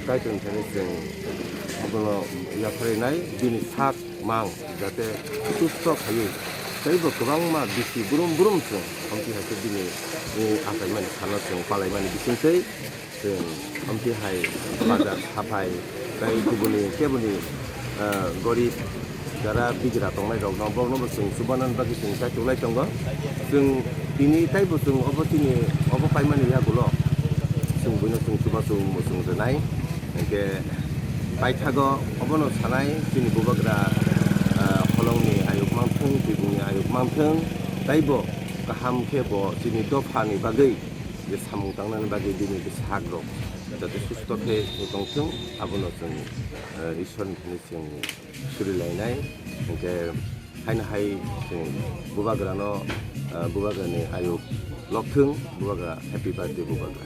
Kaitorni thani chwng abono yapharinai, bini sak mang jate susto khaiwi teibo kwbangma bisi brum brum chwng hamti hai khe bini, eh, achaimani sano chwng palaimani bisingtwi chwng hamti hai bajar saphai tei kubuni keboni, eh, gorib jara bijra tongnai rokno, borokno bo chwng chubanani bagwi chwng kaichulai tongo. Chwng tini taibo chwng obo chini obo paimani yagulo chwng buino chwng chubachu muchung rwnai. Hinkhe paithago obono sanai chini bubagra, ah, holongni ayuk manthwng, tibungni ayuk manthwng, taibo kaham khe bo chini dophani bagwi je samung tangnani bagwi bini bwsakrok jate susto khe tongthwng, abono chwng, ah, Ishwarni thani chwng surilainai, hinkhe haino hai chwng bubagrano, ah, bubagrani ayuk lokthwng, bubagra happy birthday bubagra.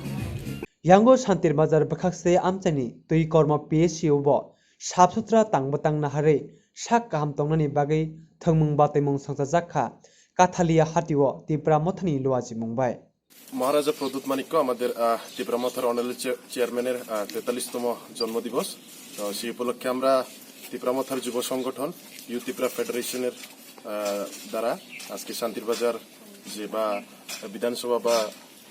Yango Santir Bazar bwkhakse amchaini twi kormo P S C o bo sap sutra tang bwtang naharwi sak kaham tongnani bagwi thwngmung batwimung songchajak kha Kathalia hatio Tipra Mothani luachimung bai. মহারাজা প্রদ্যুৎ মাণিক্য আমাদের, আহ, ত্রিপুরা মথার honourable chair-, চেয়ারম্যানের, আহ, তেতাল্লিশতম জন্মদিবস। তো সেই উপলক্ষে আমরা ত্রিপুরা মথার যুব সংগঠন ইউথ ত্রিপুরা ফেডারেশনের, আহ, দ্বারা আজকে শান্তির বাজার যে বা বিধানসভা বা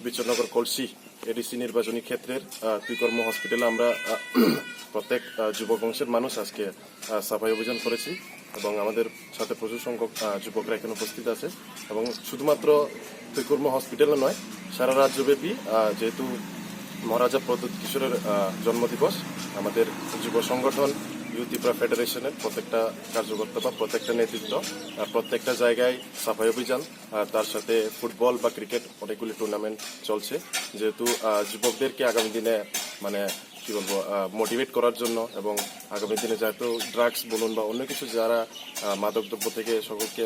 বিচনগর কলসি এডিসি নির্বাচনী ক্ষেত্রের, আহ, তুইকর্ম হসপিটালে আমরা, আহ, প্রত্যেক, আহ, যুবক অংশের মানুষ আজকে, আহ, সাফাই অভিযান করেছি এবং আমাদের সাথে প্রচুর সংখ্যক, আহ, যুবকরা এখানে উপস্থিত আছে এবং শুধুমাত্র তুইকর্ম হসপিটালে নয়, সারা রাজ্যব্যাপী, আহ, যেহেতু মহারাজা প্রদ্যুৎ কিশোরের, আহ, জন্মদিবস, আমাদের যুব সংগঠন ইউথ ত্রিপুরা ফেডারেশনের প্রত্যেকটা কার্যকর্তা বা প্রত্যেকটা নেতৃত্ব, আহ, প্রত্যেকটা জায়গায় সাফাই অভিযান, আহ, তার সাথে ফুটবল বা ক্রিকেট অনেকগুলি টুর্নামেন্ট চলছে, যেহেতু, আহ, যুবকদেরকে আগামী দিনে মানে কি বলবো, আহ, মোটিভেট করার জন্য এবং আগামী দিনে যেহেতু ড্রাগস বলুন বা অন্য কিছু যারা, আহ, মাদক দ্রব্য থেকে সকলকে,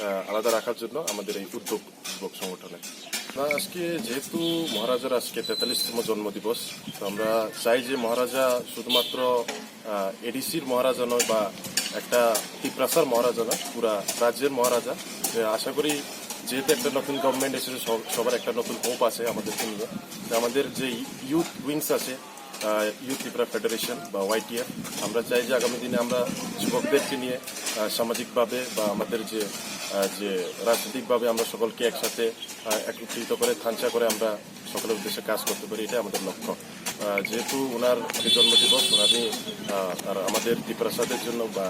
আহ, আলাদা রাখার জন্য আমাদের এই উদ্যোগ যুবক সংগঠনের। না, আজকে যেহেতু মহারাজার আজকে তেতাল্লিশতম জন্মদিবস, তো আমরা চাই যে মহারাজা শুধুমাত্র, আহ, এডিসির মহারাজা নয় বা একটা তিপ্রাসার মহারাজা নয়, পুরা রাজ্যের মহারাজা। যে আশা করি যেহেতু একটা নতুন গভর্নমেন্ট এসেছে, সব-, সবার একটা নতুন হোপ আছে আমাদেরকে নিয়ে। তো আমাদের যে ইউথ উইংস আছে, আহ, ইউথ ত্রিপুরা ফেডারেশন বা ওয়াইটিএফ, আমরা চাই যে আগামী দিনে আমরা যুবকদেরকে নিয়ে, আহ, সামাজিকভাবে বা আমাদের যে, আহ, যে রাজনৈতিকভাবে আমরা সকলকে একসাথে, আহ, একত্রিত করে, থানচা করে আমরা সকলের উদ্দেশ্যে কাজ করতে পারি, এটাই আমাদের লক্ষ্য। আহ, যেহেতু ওনার আজকে জন্মদিবস, ওনারই, আহ, আর আমাদের তিপ্রাসাদের জন্য বা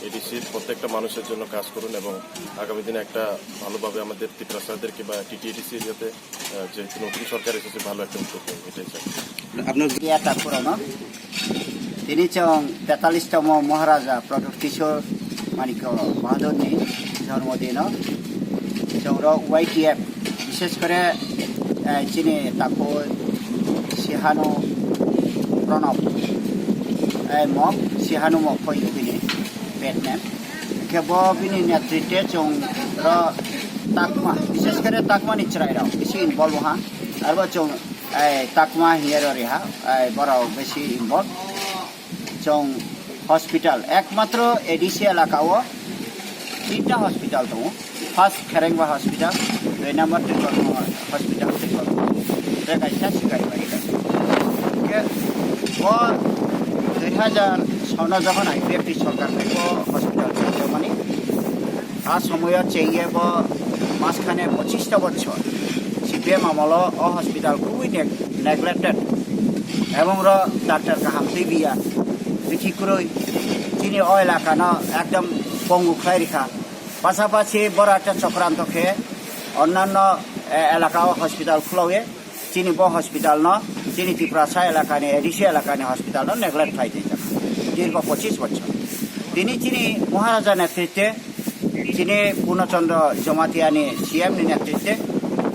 এডিসির প্রত্যেকটা মানুষের জন্য কাজ করুন এবং আগামী দিনে একটা ভালোভাবে আমাদের তিপ্রাসাদেরকে বা টিটিএডিসি এরিয়াতে, আহ, যেহেতু নতুন সরকার এসেছে, ভালো একটা উদ্যোগ নেন, এটাই চাই। Iya, tak purano. Tini chong tetalis tomo Maharaja Pradyut Kishore Manikya Bahadur ni jormo dino. Chong ro Y T F, bishesh kore, eh, chini takhuk Sihanu Pranab, eh, mok, Sihanu mok hoi bini pet name. Khe bo bini netritwe chong ro takma, bishesh kore takma ni chwrai rok bisi involve ha. Arbo chong, eh, takma hiya ro riha, eh, borok bisi involve. Chong hospital, ekmatro A D C elaka o tinta hospital tongo. First Kherengba Hospital, dui number Triple Hospital, Triple, tei kaisa Sikaribari kaisa. Hingke bo dui hajar sono jokhon I P F T sorkar bai bo hospital chengjakmani, a somoyo chengye bo maskhane pochish ta bochor C P M amolo o hospital kubui neg-, neglected, ebong ro doctor kaham twibiya, bithi kwrwi, chini o elakano ekdom pongu khlai rikha. Pasapasi boro ekta chokranto khe onnanno, eh, elaka o hospital khulao ye, chini bo hospital no chini Tiprasa elakani, A D C elakani hospital no neglect khai twijak dirgo pochish bochor. Tini chini Maharaja netritwe, chini Purno Chandra Jamatia ni C M ni netritwe,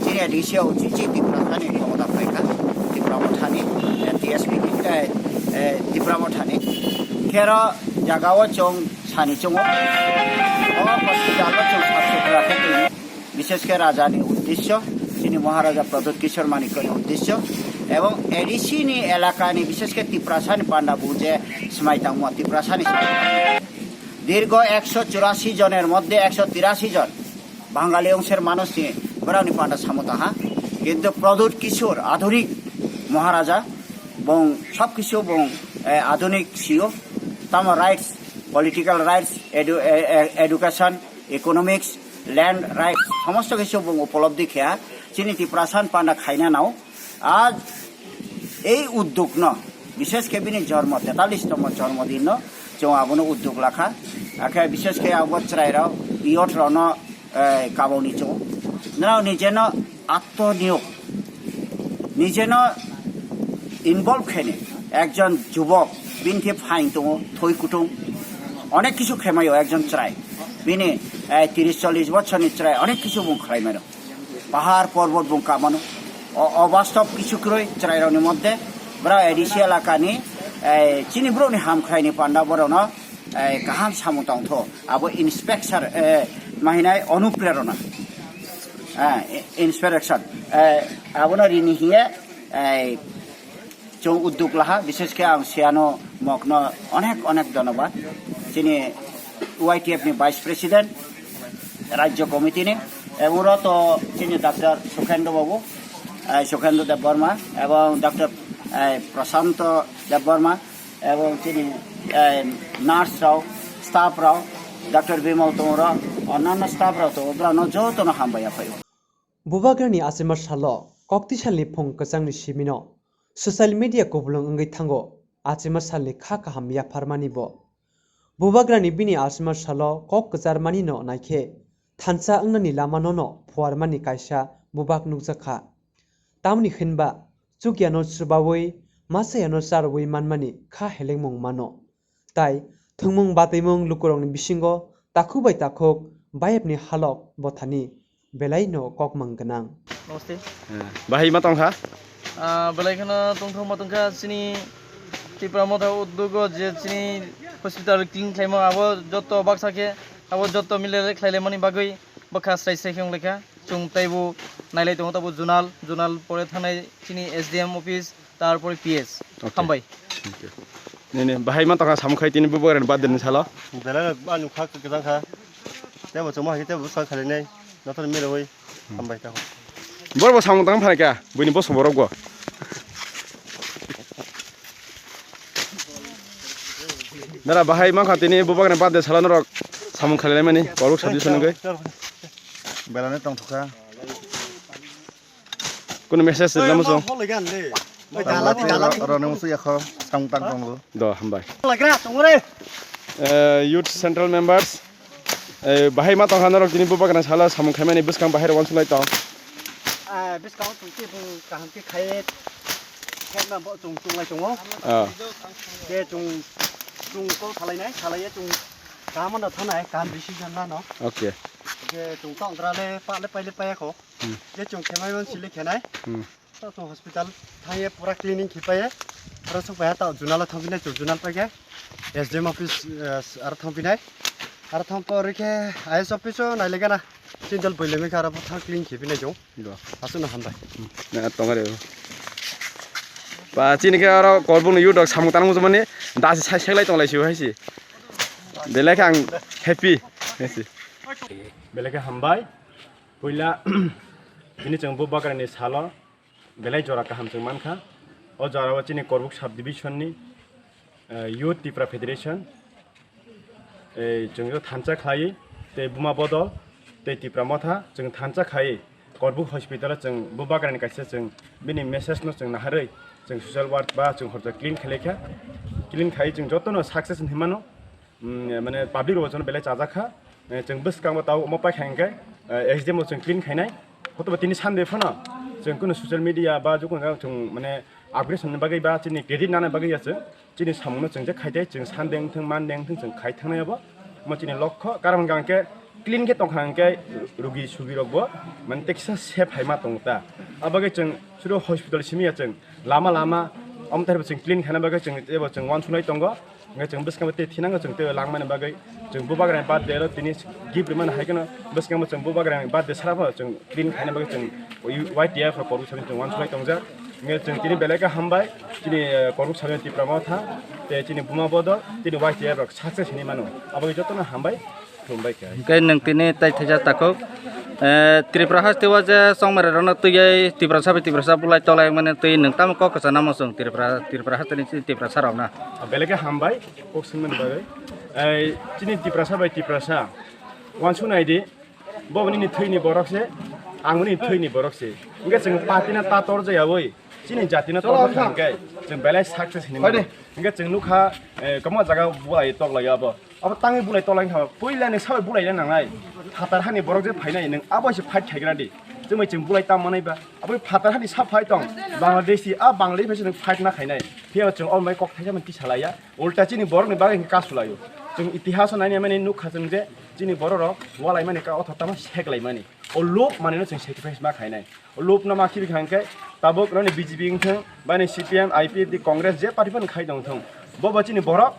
chini A D C o chichi Tiprasa ni khomota phaikha, Tipra Motha ni, eh, T S P ni, eh, eh, Tipra Motha ni. Khero jaga o chong sani chungo. O hospital o chwng sap sutra khe twi, bishesh khe raja ni uddesyo, chini Maharaja Pradyut Kishore Manikya ni uddesyo, ebong A D C ni elaka ni, bishesh khe Tiprasa ni panda bu je swmai tangmo, Tiprasa ni swmai tangmo. Dirgo ekso churasi joner moddhe ekso tirasi jon Bangali ongser manush ni borok ni panda samo tangha. Kintu Pradyut Kishore adhunik Maharaja, bong sob kisu bong, eh, adhunik sio, tamo rights, political rights, edu-, eh, eh, education, economics, land rights, somosto kisu bong upolobdhi kheya, chini Tiprasa ni panda khaina nao. Aaj ei uddog no, bishesh khe bini jormo, tetalis tomo jormo din no, chwng abono uddog lakha. Akhe bishesh khe abo chwrai rok, youth rok no, eh, kaboni chwng. Nrao nijeno atmoniyog, nijeno involve khaini ekjon jubok, bini khe phaing tongo, thoi kutung, onek kisu khemaio ekjon chwrai. Bini, eh, tiris chollis bochorni chwrai onek kisu bung khlai mano. Pahar porbot bung kamano. O, obastob kisu kwrwi chwrai rokni moddhe. Bwrok A D C elakani, eh, chini borokni ham khlaini panda borokno, eh, kaham samung tongtho. Abo inspector, eh, mahinai onuprerona. Eh, i-, inspection. Eh, abono rini hiye, eh, chwng uddog laha, bishesh khe ang Siyano mokno onek onek dhonobad. Chini Y T F ni Vice President, Rajya Committee ni, ebong ro to chini Doctor Sukhendra Babu, eh, Sukhendra Debbarma, ebong Doctor, eh, Prashanto Debbarma, ebong chini, eh, nurse rok, staff rok, Doctor Bimal tongo rok, onnanno staff rok tongo, borokno jotono hambai yaphaio. Bubagrani achima salo, koktisalni phung kwchangni simino, social media kubulwng wngwi thango, achima salni kha kaham yapharmani bo. Bubagrani bini achima salo kok kwcharmani no naikhe, thansa wngnani lamano no phuarmani kaisa bubak nukjakha. Tamni hwnba, chukyano chubawi, masayano charwi manmani kha helengmung mano. Tai thwngmung batwimung lukurokni bisingo takhuk bai takhuk bayapni halok bothani belai no kokmang gwnang. Namaste. Bahai ma tongkha? Ah, belai kheno tongthok ma tongkha chini Tipra Motha uddogo je chini hospital clean khlaimo abo jotto baksa khe abo jotto milele khlailaimani bagwi bwkha srai srai khe wnglaikha. Chwng taibo nailai tongo tabo zonal, zonal pore thangnai chini S D M office, tarpore P S. Okay. Hambai. Nini bahai ma tongkha samung khai tini bubagrani birthday ni salo? Belai ba nukha kwchang kha. Tebo chwngma hai tebo bwskang khailainai. Nothor milawi. Hambai tako. Borok bo samung tang phai kha, buini boso borok bo. Nara bahai mankha tini bubagrani birthday salo norok samung khailaimani, borok sadi sonogwi. Belai no tongthokha. Kuno message rilamo chwng. Oi, dala di, dala di. Roni musu yakho samung tang tongo. Do, hambai. Lagra, tongore. Eh, youth central members, eh, bahai ma tongkha norok tini bubagra salo samung khaimani bwskang bahai rok uansuk lai tong. Ah, bwskang tong twi bung kaham khe khai. Khai ma bo chung chung lai tongo. Ah. De chung, chung kok salai nai, salai ya chung kaham no thanai, kaham decision lano. Okay. De chung tong tra le pa le pai le pai kho. Hmm. De chung khemai man sile khenai. Hmm. To, to hospital thangye pura cleaning khipaye. Aro sok paiha ta junala thangpinai, to junal paikhe S D M office, eh, aro thangpinai. Aro thangpa ori khe I S office o nailegana. Sindal boilemi khe aro thang clean khipinai jong. Do. Aswkno hambai. Na tongare. Ba chini khe aro korbung ni yudok samung tanang mujumani dasi sai seklai tonglai si hai si. Belai khe ang happy. Belai khe hambai. Puila bini chwng bubagrani salo. Belai jora kaham chwng mankha. O jorao chini Korbuk sub division ni, eh, Youth Tipra Federation, eh, chwng thansa khlai tei Buma Bodol tei Tipra Motha chwng thansa khlai Korbuk hospital o chwng bubagrani kaisa chwng bini message no chwng naharwi chwng social work ba chwng horja clean khlai kha. Clean khai chwng jotono success hinwi mano. Mm, mane public rok jono belai chajak kha. Eh, chwng bwskango tao omo paikha hwnkhe, eh, S D M o chwng clean khainai. Hotobo tini Sunday phano chwng kunu social media ba jukung jang chwng mane upgrade ni bagwi ba chini credit nana bagwi ya chwng chini samungno chwng je khaitei chwng Sunday wngthung Monday wngthung chwng khai thangnai abo. Omo chini lokho karon hwnkhe clean khe tongkha hwnkhe rugi sugi rokbo mane teksa safe hai ma tongo ta. Abagwi chwng suro hospital simi ya chwng lama lama omo taibo chwng clean khaina bagwi chwng ebo chwng uansuknai tongo. Hingke chwng bwskango tei thinango chwng tei langmani bagwi chwng bubagrani birthday ro tini gift rwmani hai kheno bwskango chwng bubagrani birthday sara phano chwng clean khaina bagwi chwng Y T F rok korok sami chwng uansuknai tongjak. Hingke chwng tini belai khe hambai chini, eh, korok sami Tipra Motha tei chini Buma Bodol tini Y T F rok success hinwi mano. Aboni jotono hambai, khulumbai khe. Hingke nwng tini tai thaisa takhuk. Eh, Tripura haste o je chongmani rokno twiwi Tiprasa bai Tiprasa bulai tolai mani twi nwng tamo kok kwchana muchung Tripura, Tripura haste ni Tiprasa rokno. Belai khe hambai kok swngmani bagwi. Ei, chini Tiprasa bai Tiprasa uansuk nai di, bo nini thwini borok se, ang nini thwini borok se. Hingke chwng party no ta tor jaya oi, chini jati no tor kha hingke chwng belai success hinwi mano. Hingke chwng nukha, eh, kwbangma jaga bulai tok lai abo. Abo tangwi bulai tolai kha, puila ni sabai bulai na nangnai. Phatar hani borok je phainai, nwng abo se fight khaigra di. Chumai chwng bulai tam manai ba. Abo phatar hani sa phai tong. Bangladeshi, a Bangladeshi phai se nwng fight ma khainai. Phiya chwng o mai kok thaisa man tisa laiya. Ulta chini borok ni bagwi hwnka sulaio. Chwng itihas o naini mani nukha chwng je chini borok rok walai mani ka otho tamo sek lai mani. O lob mani no chwng sacrifice ma khainai. O lob no ma khibi kha hwnkhe tabuk roni B J P wngthung, bani C P M, I P F T, Congress je party phano khai tong thung. Bo bo chini borok.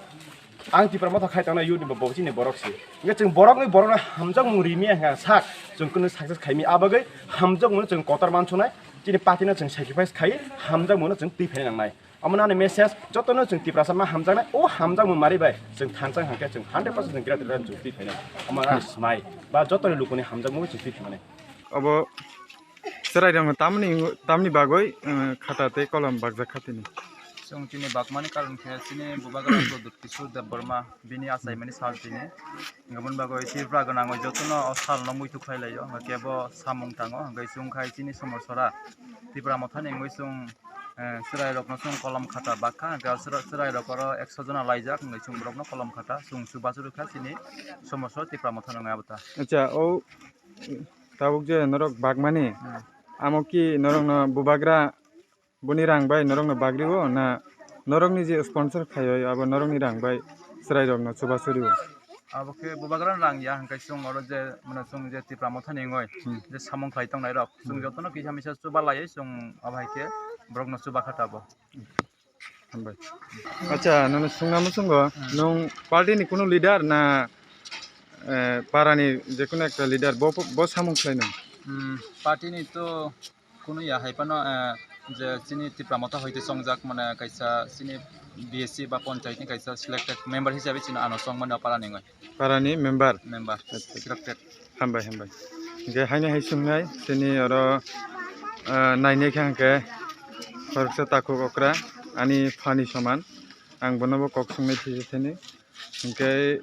Ang Tipra Motha khai tongnai youth ni bo chini borok se. Hingke chwng borok ni borok no hamjakmung rimi ya hwnka sak chwng kunu success khaimi. Abagwi hamjakmung no chwng kotor mansonai chini party no chwng sacrifice khai hamjakmung no chwng twi phaina nangnai. Omo nani message joto no chwng Tiprasa ma hamjaknai o hamjakmung mari bai chwng thansa hwnkhe chwng hundred percent chwng greater than chwng twi phainai. Omo nani smai ba joto ni luku ni hamjakmung chwng twi phainai. Obo Chwrairokno tamni, tamni bagwi, eh, khata tei kolom bakjak kha tini? Chwng tini bakmani karon khe chini bubagra Pradyot Kishore Debbarma bini achaimani sal tini. Aboni bagwi Tripura gwnangwi jotono o salno muitu khlai laio. Hwnkhe bo samung tango, hwnkhe chwng khai chini somosora Tipra Mothani wngwi chwng, eh, chwrairokno chwng kolom khata bakha, hwnkhe chwra-, chwrairok oro ekso jona laijak, hwnkhe chwng borokno kolom khata chwng chubachu rwkha chini somosora Tipra Mothani wngwi abo ta. Acha, o Tabuk je norok bakmani, hmm, amo ki norokno bubagra boni rang bai norokno bagrio na norokni je sponsor khaio abo norokni rang bai chwrairokno chubachu rio? Abo khe bubagra rang ya, hwnkhe chwng oro je, mane chwng je Tipra Mothani wngwi, hmm, je samung khlai tongnairok, chwng, hmm, jotono kisa misa chuba laiwi chwng abo hai khe borokno chuba kha tabuk. Hambai. Acha, nono sungna muchungo, hmm, nwng party ni kunu leader na, eh, para ni je kunu ekta leader, bo, bo samung khlai nw? Hmm, party ni to kunu ya hai phano, eh, je chini Tipra Motha hoite chongjak, mane kaisa chini B S C ba panchayat ni kaisa selected member hisabe chini ano chongmani o para ni wngwi. Parani member? Member. Acha. Selected. Hambai, hambai. Hingke haino hai songnai, chini oro, ah, nainai khe hingke khoroksa takhuk okra, ani phani soman. Ang bono bo kok songnai thwi thani. Hingke,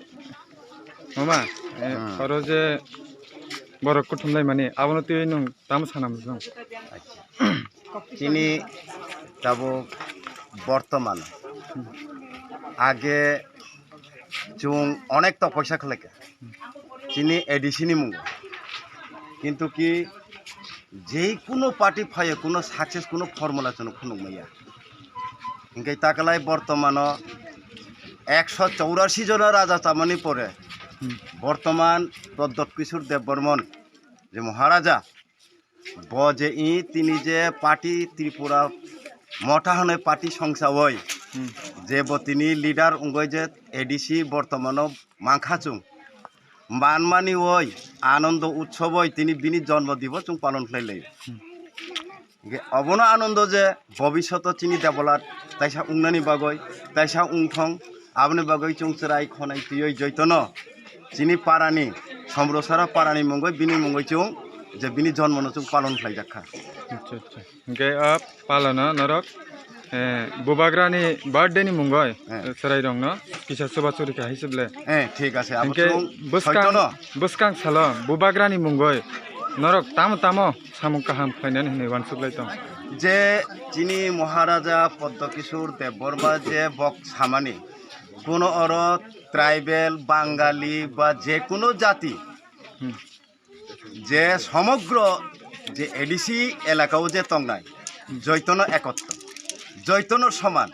mama, eh, hmm, oro je borok kuthum lai mani, abono twi nwng tamo sana muchung? Chini Tabuk bortoman, age chwng onek tok poisa khlaikha chini A D C ni mungo, kintu ki jei kuno party phaio kuno success kuno formula chwng phunuk maya. Hinkhe takalai bortomano ekso chorasi jona raja chamani pore bortoman Pradyot Kishore Debbarman je Maharaja, bo je i tini je party Tripura Motha hwnwi party songchawi, je bo tini leader wngwi je A D C bortomano mankha chwng, manmani oi, anondo utsob oi tini bini jonmo dibo chwng palon khlai lai. Hinkhe obono anondo je bobishoto chini debola taisa wngnani bagwi, taisa wngthong, aboni bagwi chwng chwrai khonai twiwi joitono chini parani, Somrosara parani mungwi bini mungwi chwng je bini jonmono chwng palon khlaijakha. Acha, acha. Hinkhe o palono norok, eh, bubagrani birthday ni mungwi, eh, chwrairokno kisa chubachu rikha hai se ble. Eh, thik ase, abo hinkhe chwng bwskang, soitono. Bwskang salo bubagrani mungwi norok tamo tamo samung kaham khlainani hwnwi uansuk lai tong. Je chini Maharaja Padma Kishore Debbarma je bok samani, kuno oro tribal, Bangali ba je kuno jati, hmm, je somogro je A D C elakao je tongnai, joitono ekotro, joitono soman.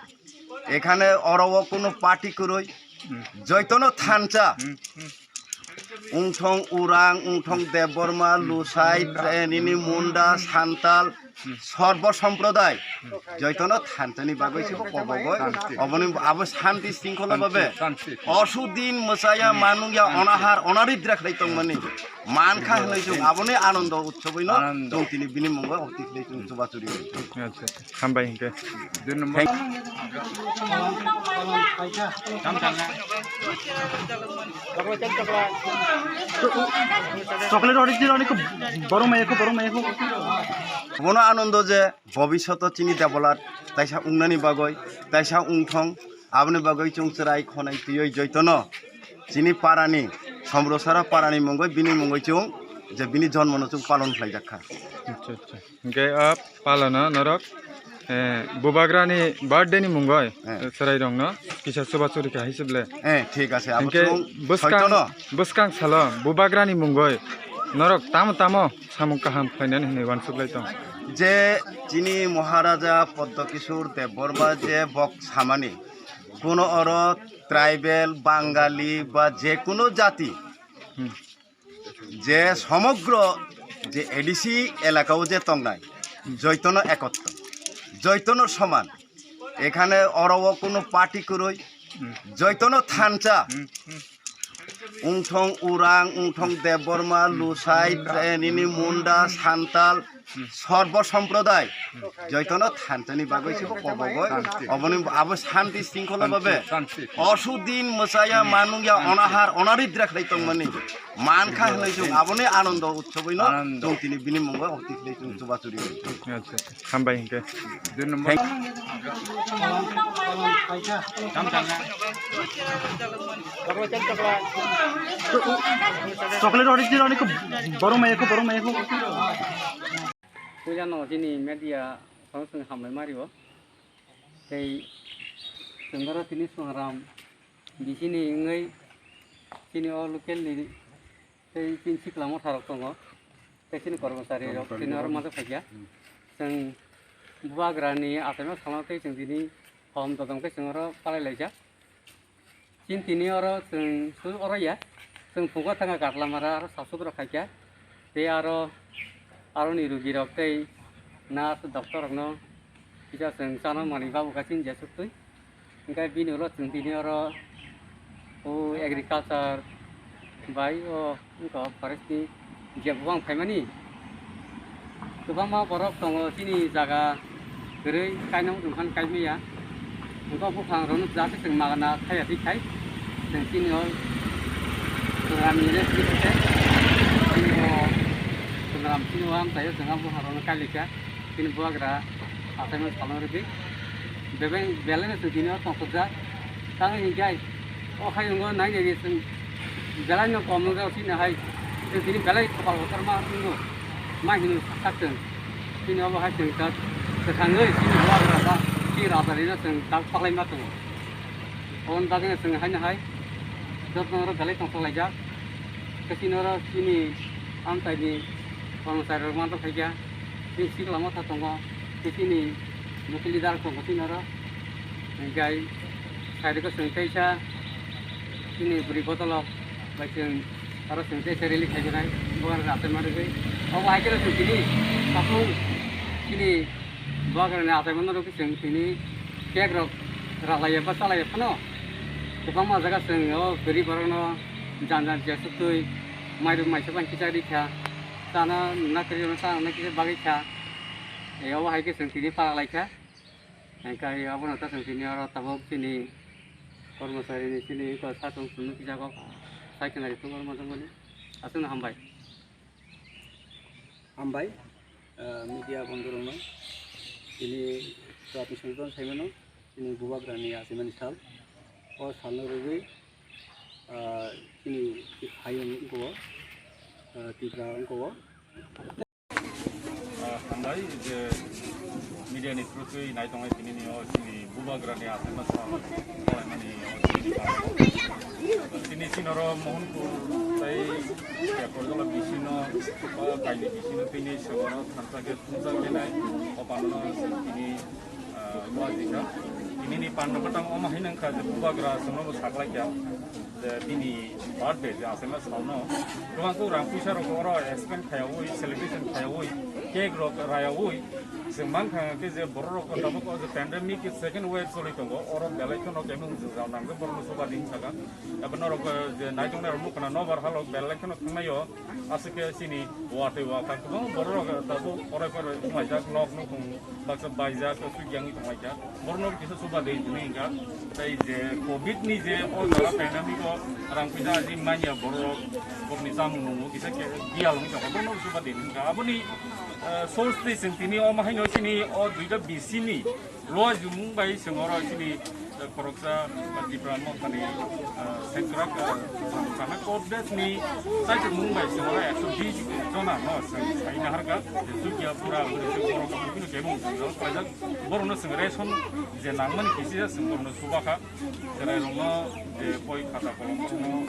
Ekhane oro o kuno party kwrwi, joitono thansa, wngthong Urang, wngthong Debbarma, Lusai, eh, nini Munda, Santal, Sorbo Somprodai, joitono thansani bagwi se kobogoi, oboni abo shanti shringkhola babe, osu din mwchaya, manungya, onahar, onaridra khlai tongmani, mankha hwnwi chwng aboni anondo utsobwino chwng tini bini mungo hoti khlai chwng chubachu ri. Acha, acha. Hambai hinkhe. Chocolate original ni ko borom mai ko, borom mai ko. Bono anondo je bobishoto chini debola taisa wngnani bagwi, taisa wngthong, aboni bagwi chwng chwrai khonai twiwi joitono chini parani, Somrosara parani mungwi bini mungwi chwng je bini jonmono chwng palon khlaijakha. Acha, acha. Hinkhe o palono norok, eh, bubagrani birthday ni mungwi, eh, chwrairokno kisa chubachu rikha hai se ble. Eh, thik ase, abo hinkhe chwng bwskang, soitono. Bwskang salo bubagrani mungwi norok tamo tamo samung kaham khlainani hwnwi uansuk lai tong. Je chini Maharaja Padma Kishore Debbarma je bok samani, kuno oro tribal, Bangali ba je kuno jati, hmm, je somogro je A D C elakao je tongnai, joitono ekotro, joitono soman. Ekhane oro o kuno party kwrwi, joitono thansa, wngthong Urang, wngthong Debbarma, Lusai, eh, nini Munda, Santal, Sorbo Somprodai, joitono thansani bagwi se kobogoi, oboni abo shanti shringkhola babe, osu din mwchaya, manungya, onahar, onaridra khlai tongmani, mankha hwnwi chwng aboni anondo utsobwino chwng tini bini mungo hoti khlai chwng chubachu ri. Acha, acha. Hambai hinkhe. Chocolate original ni ko borom mai ko, borom mai ko. Puila no chini media song song hambai mario. Tei chwng oro tini Songram D C ni wngwi chini o local ni tei chini sikla motha rok tongo, tei chini kormochari rok chini oro majak phaikha. Chwng bubagra ni achaima salno tei chwng tini hom dodom khe chwng oro palai laijak. Chini tini oro chwng su oro ya, chwng phungo thangkha Katlamara aro sasuk rok khaikha, tei aro aroni rugi rok tei nurse doctor rokno kisa chwng chana manwi babu kha chini jesuktwi. Hingke bini ulo chwng tini oro o agriculture bai o wngkha forest ni je buphang phaimani kwbangma borok tongo chini jaga kwrwi kainang wngkha kaimaya wngkha buphang rok no jaga chwng magana thaiya thik khai chwng chini o Songram ni rest ni khe chini o Songram chini o amchaio chwng buphang rok no kailaikha. Chini bubagra achaima salno rwdi. Bebeng belai no chwng tini o tongthokjak. Tamo hinkhe o hayungo nai nai chwng belai no kom nukjak chini hai. Chwng tini belai kopal kotorma wngo. Ma hino sak chwng. Chini obo hai chwng tak Kwthangwi chini bubagra ba chini rajarino chwng tak paklaima tongo. Aboni bagwino chwng haino hai jotno oro belai tongthok laijak. Khe chini oro chini amchaini kormocharirok mantok phaikha. Chini sikla motha tongo. Khe chini local leader tongo chini oro. Hinkhe side o chwng teisa chini bwrwi bodolok bai chwng aro chwng teisa rally khaijaknai. Bubagra achaima rwgwi. Obo hai kheno chwng tini takhuk chini bubagrani achaimano rwgwi chwng tini cake rok ralaiya ba chalaiya phano. Kwbangma jaga chwng o gari borokno jan jan jesuk twi mairum maisa bai kisa rikha. Chana nungna kwrwi rokno chana nungna kisa bagwi kha. E, obo hai khe chwng tini pala laikha. Hinkhe abono ta chwng tini oro tabuk chini kormocharini chini eko satung chwngno kisa kok sai khna ri tongma tongmani. Aswkno hambai. Hambai, ah, media bondhurokno tini chwrapi songwithon saimano, tini bubagrani achaimani sal. O salno rwgwi, ah, chini hayung wngkho, ah, Tripura wngkho. Ah, hambai je media ni through twi nai tongnai tini ni o chini bubagrani achaima sal khlaimani o chini ni tini sinoro Mohanpur tai Yakorjala bisino, ah, kaini bisino tini sengoro thansa khe thumsa khe nai o panono tini ah, wajika. Tini ni panda batang omo hai nangkha je bubagra chwngno bo saklaikha je bini birthday je achaima salno kwbang khe rang puisa rok oro spend khaiyaui, celebration khaiyaui, cake rok raiyaui, chwng mankha khe je borok rok tabuk o je pandemic second wave choli tongo, oro belai kheno kemung jwngjal nangkhe borokno chuba di hinwi sakha. Abo norok je naitongnai rok nukha na nobar halok belai kheno thangnaio. Aswk khe chini watwi wakha kwbangma borok rok tabuk porai porai wnglaijak, nok nukhung baksa baijak, sujak wngwi tonglaijak. Borokno kisa chuba de hinwi hwnkha. Tei je covid ni je o jora pandemic o rang puisa ani manya borok rok, borokni chamung nungo kisa khe biyal wngwi tongkha, borokno chuba de hinwi hwnkha. Aboni, eh, source twi chwng tini omo haino chini o duita bisini Luajumung bai chwng oro chini, eh, khoroksa, eh, Tipra Mothani, eh, sengkrak, eh, sana court date ni saichumung bai chwng oro ekso bish jona no chwng sai naharkha, je chukya pura bwrwi se borok bini kebong jwngjal khlaijak. Borokno chwng ration je nangmani kisi se chwng borokno chubakha, cherai rokno je boi khata kolom rokno chwng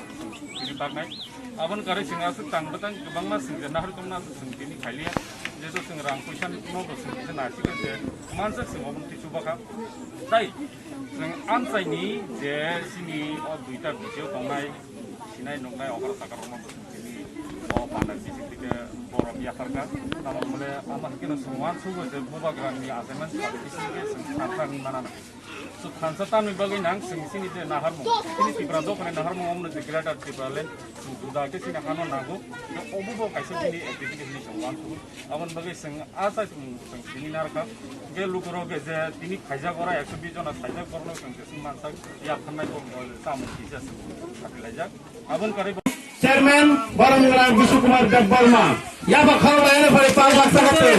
tini baknai. Aboni karwi chwng aswk tang bwtang kwbangma chwng je naharwi tongmani aswk chwng tini khailiya. Jeto chwng rang puisa no bo chwng kisa naisika je manjak chwng obo twi chubakha. Tai chwng amchaini je chini o duita bisio tongnai sinai nuknai okra sakha rokno bo chwng tini o panda bising tike borom yapharkha. Tamo hwnle ama hakhe no chwng uansugo je bubagrani achaimani sal bising khe chwng thansa wngwi manana. So thansa tamni bagwi nang chwng chini je naharmung, chini Tripura dophani naharmung omono je Greater Tipraland chwng juda khe chini hano nango. Obo bo kaisa chini activity hinwi chwng uansukgo. Aboni bagwi chwng a chai chwng chwng tini narwkha. Hwnkhe lukurok je tini phaijak oro ekso bish jona phaijak borokno chwng jeswk mansak yapharnai borokno chamung kisa chwng khapilaijak. Aboni karwi bo Chairman Borom Gwnang Bishu Kumar Debbarma. Yaba khorok laino phari pal baksa kate.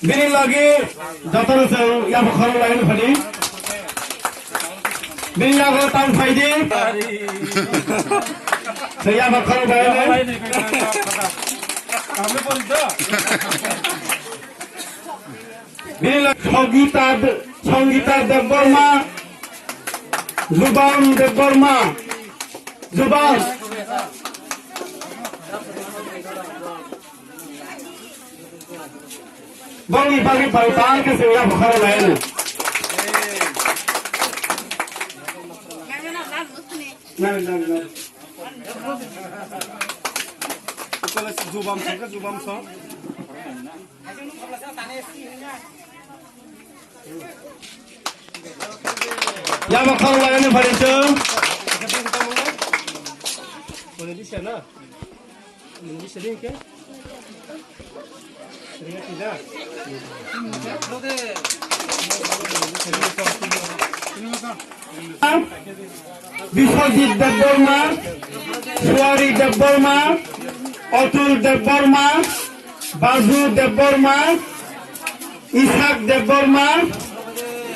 Bini logi jotono chwng yaba khorok laino phari. Bini yago tang phaidi. Chwng yaba khorok laino. Bini logi Songita De-, Songita Debbarma. Zubam Debbarma. Zubam. Bangni bagwi bai bang khe se ya bukhara lai no. Nang, nang, nang. Zubam song, zubam song. Yaba khorok lainani phari chwng. Biswajit Debbarma, Suari Debbarma, Atul Debbarma, Bazu Debbarma, Isak Debbarma,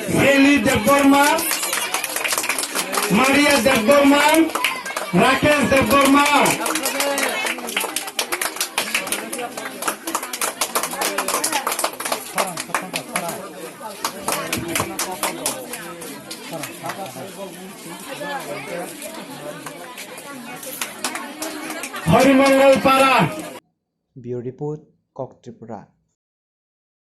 Seli Debbarma, Maria Debbarma, Rakesh Debbarma. Harimongol Para. Bureau Report, Kok Tripura.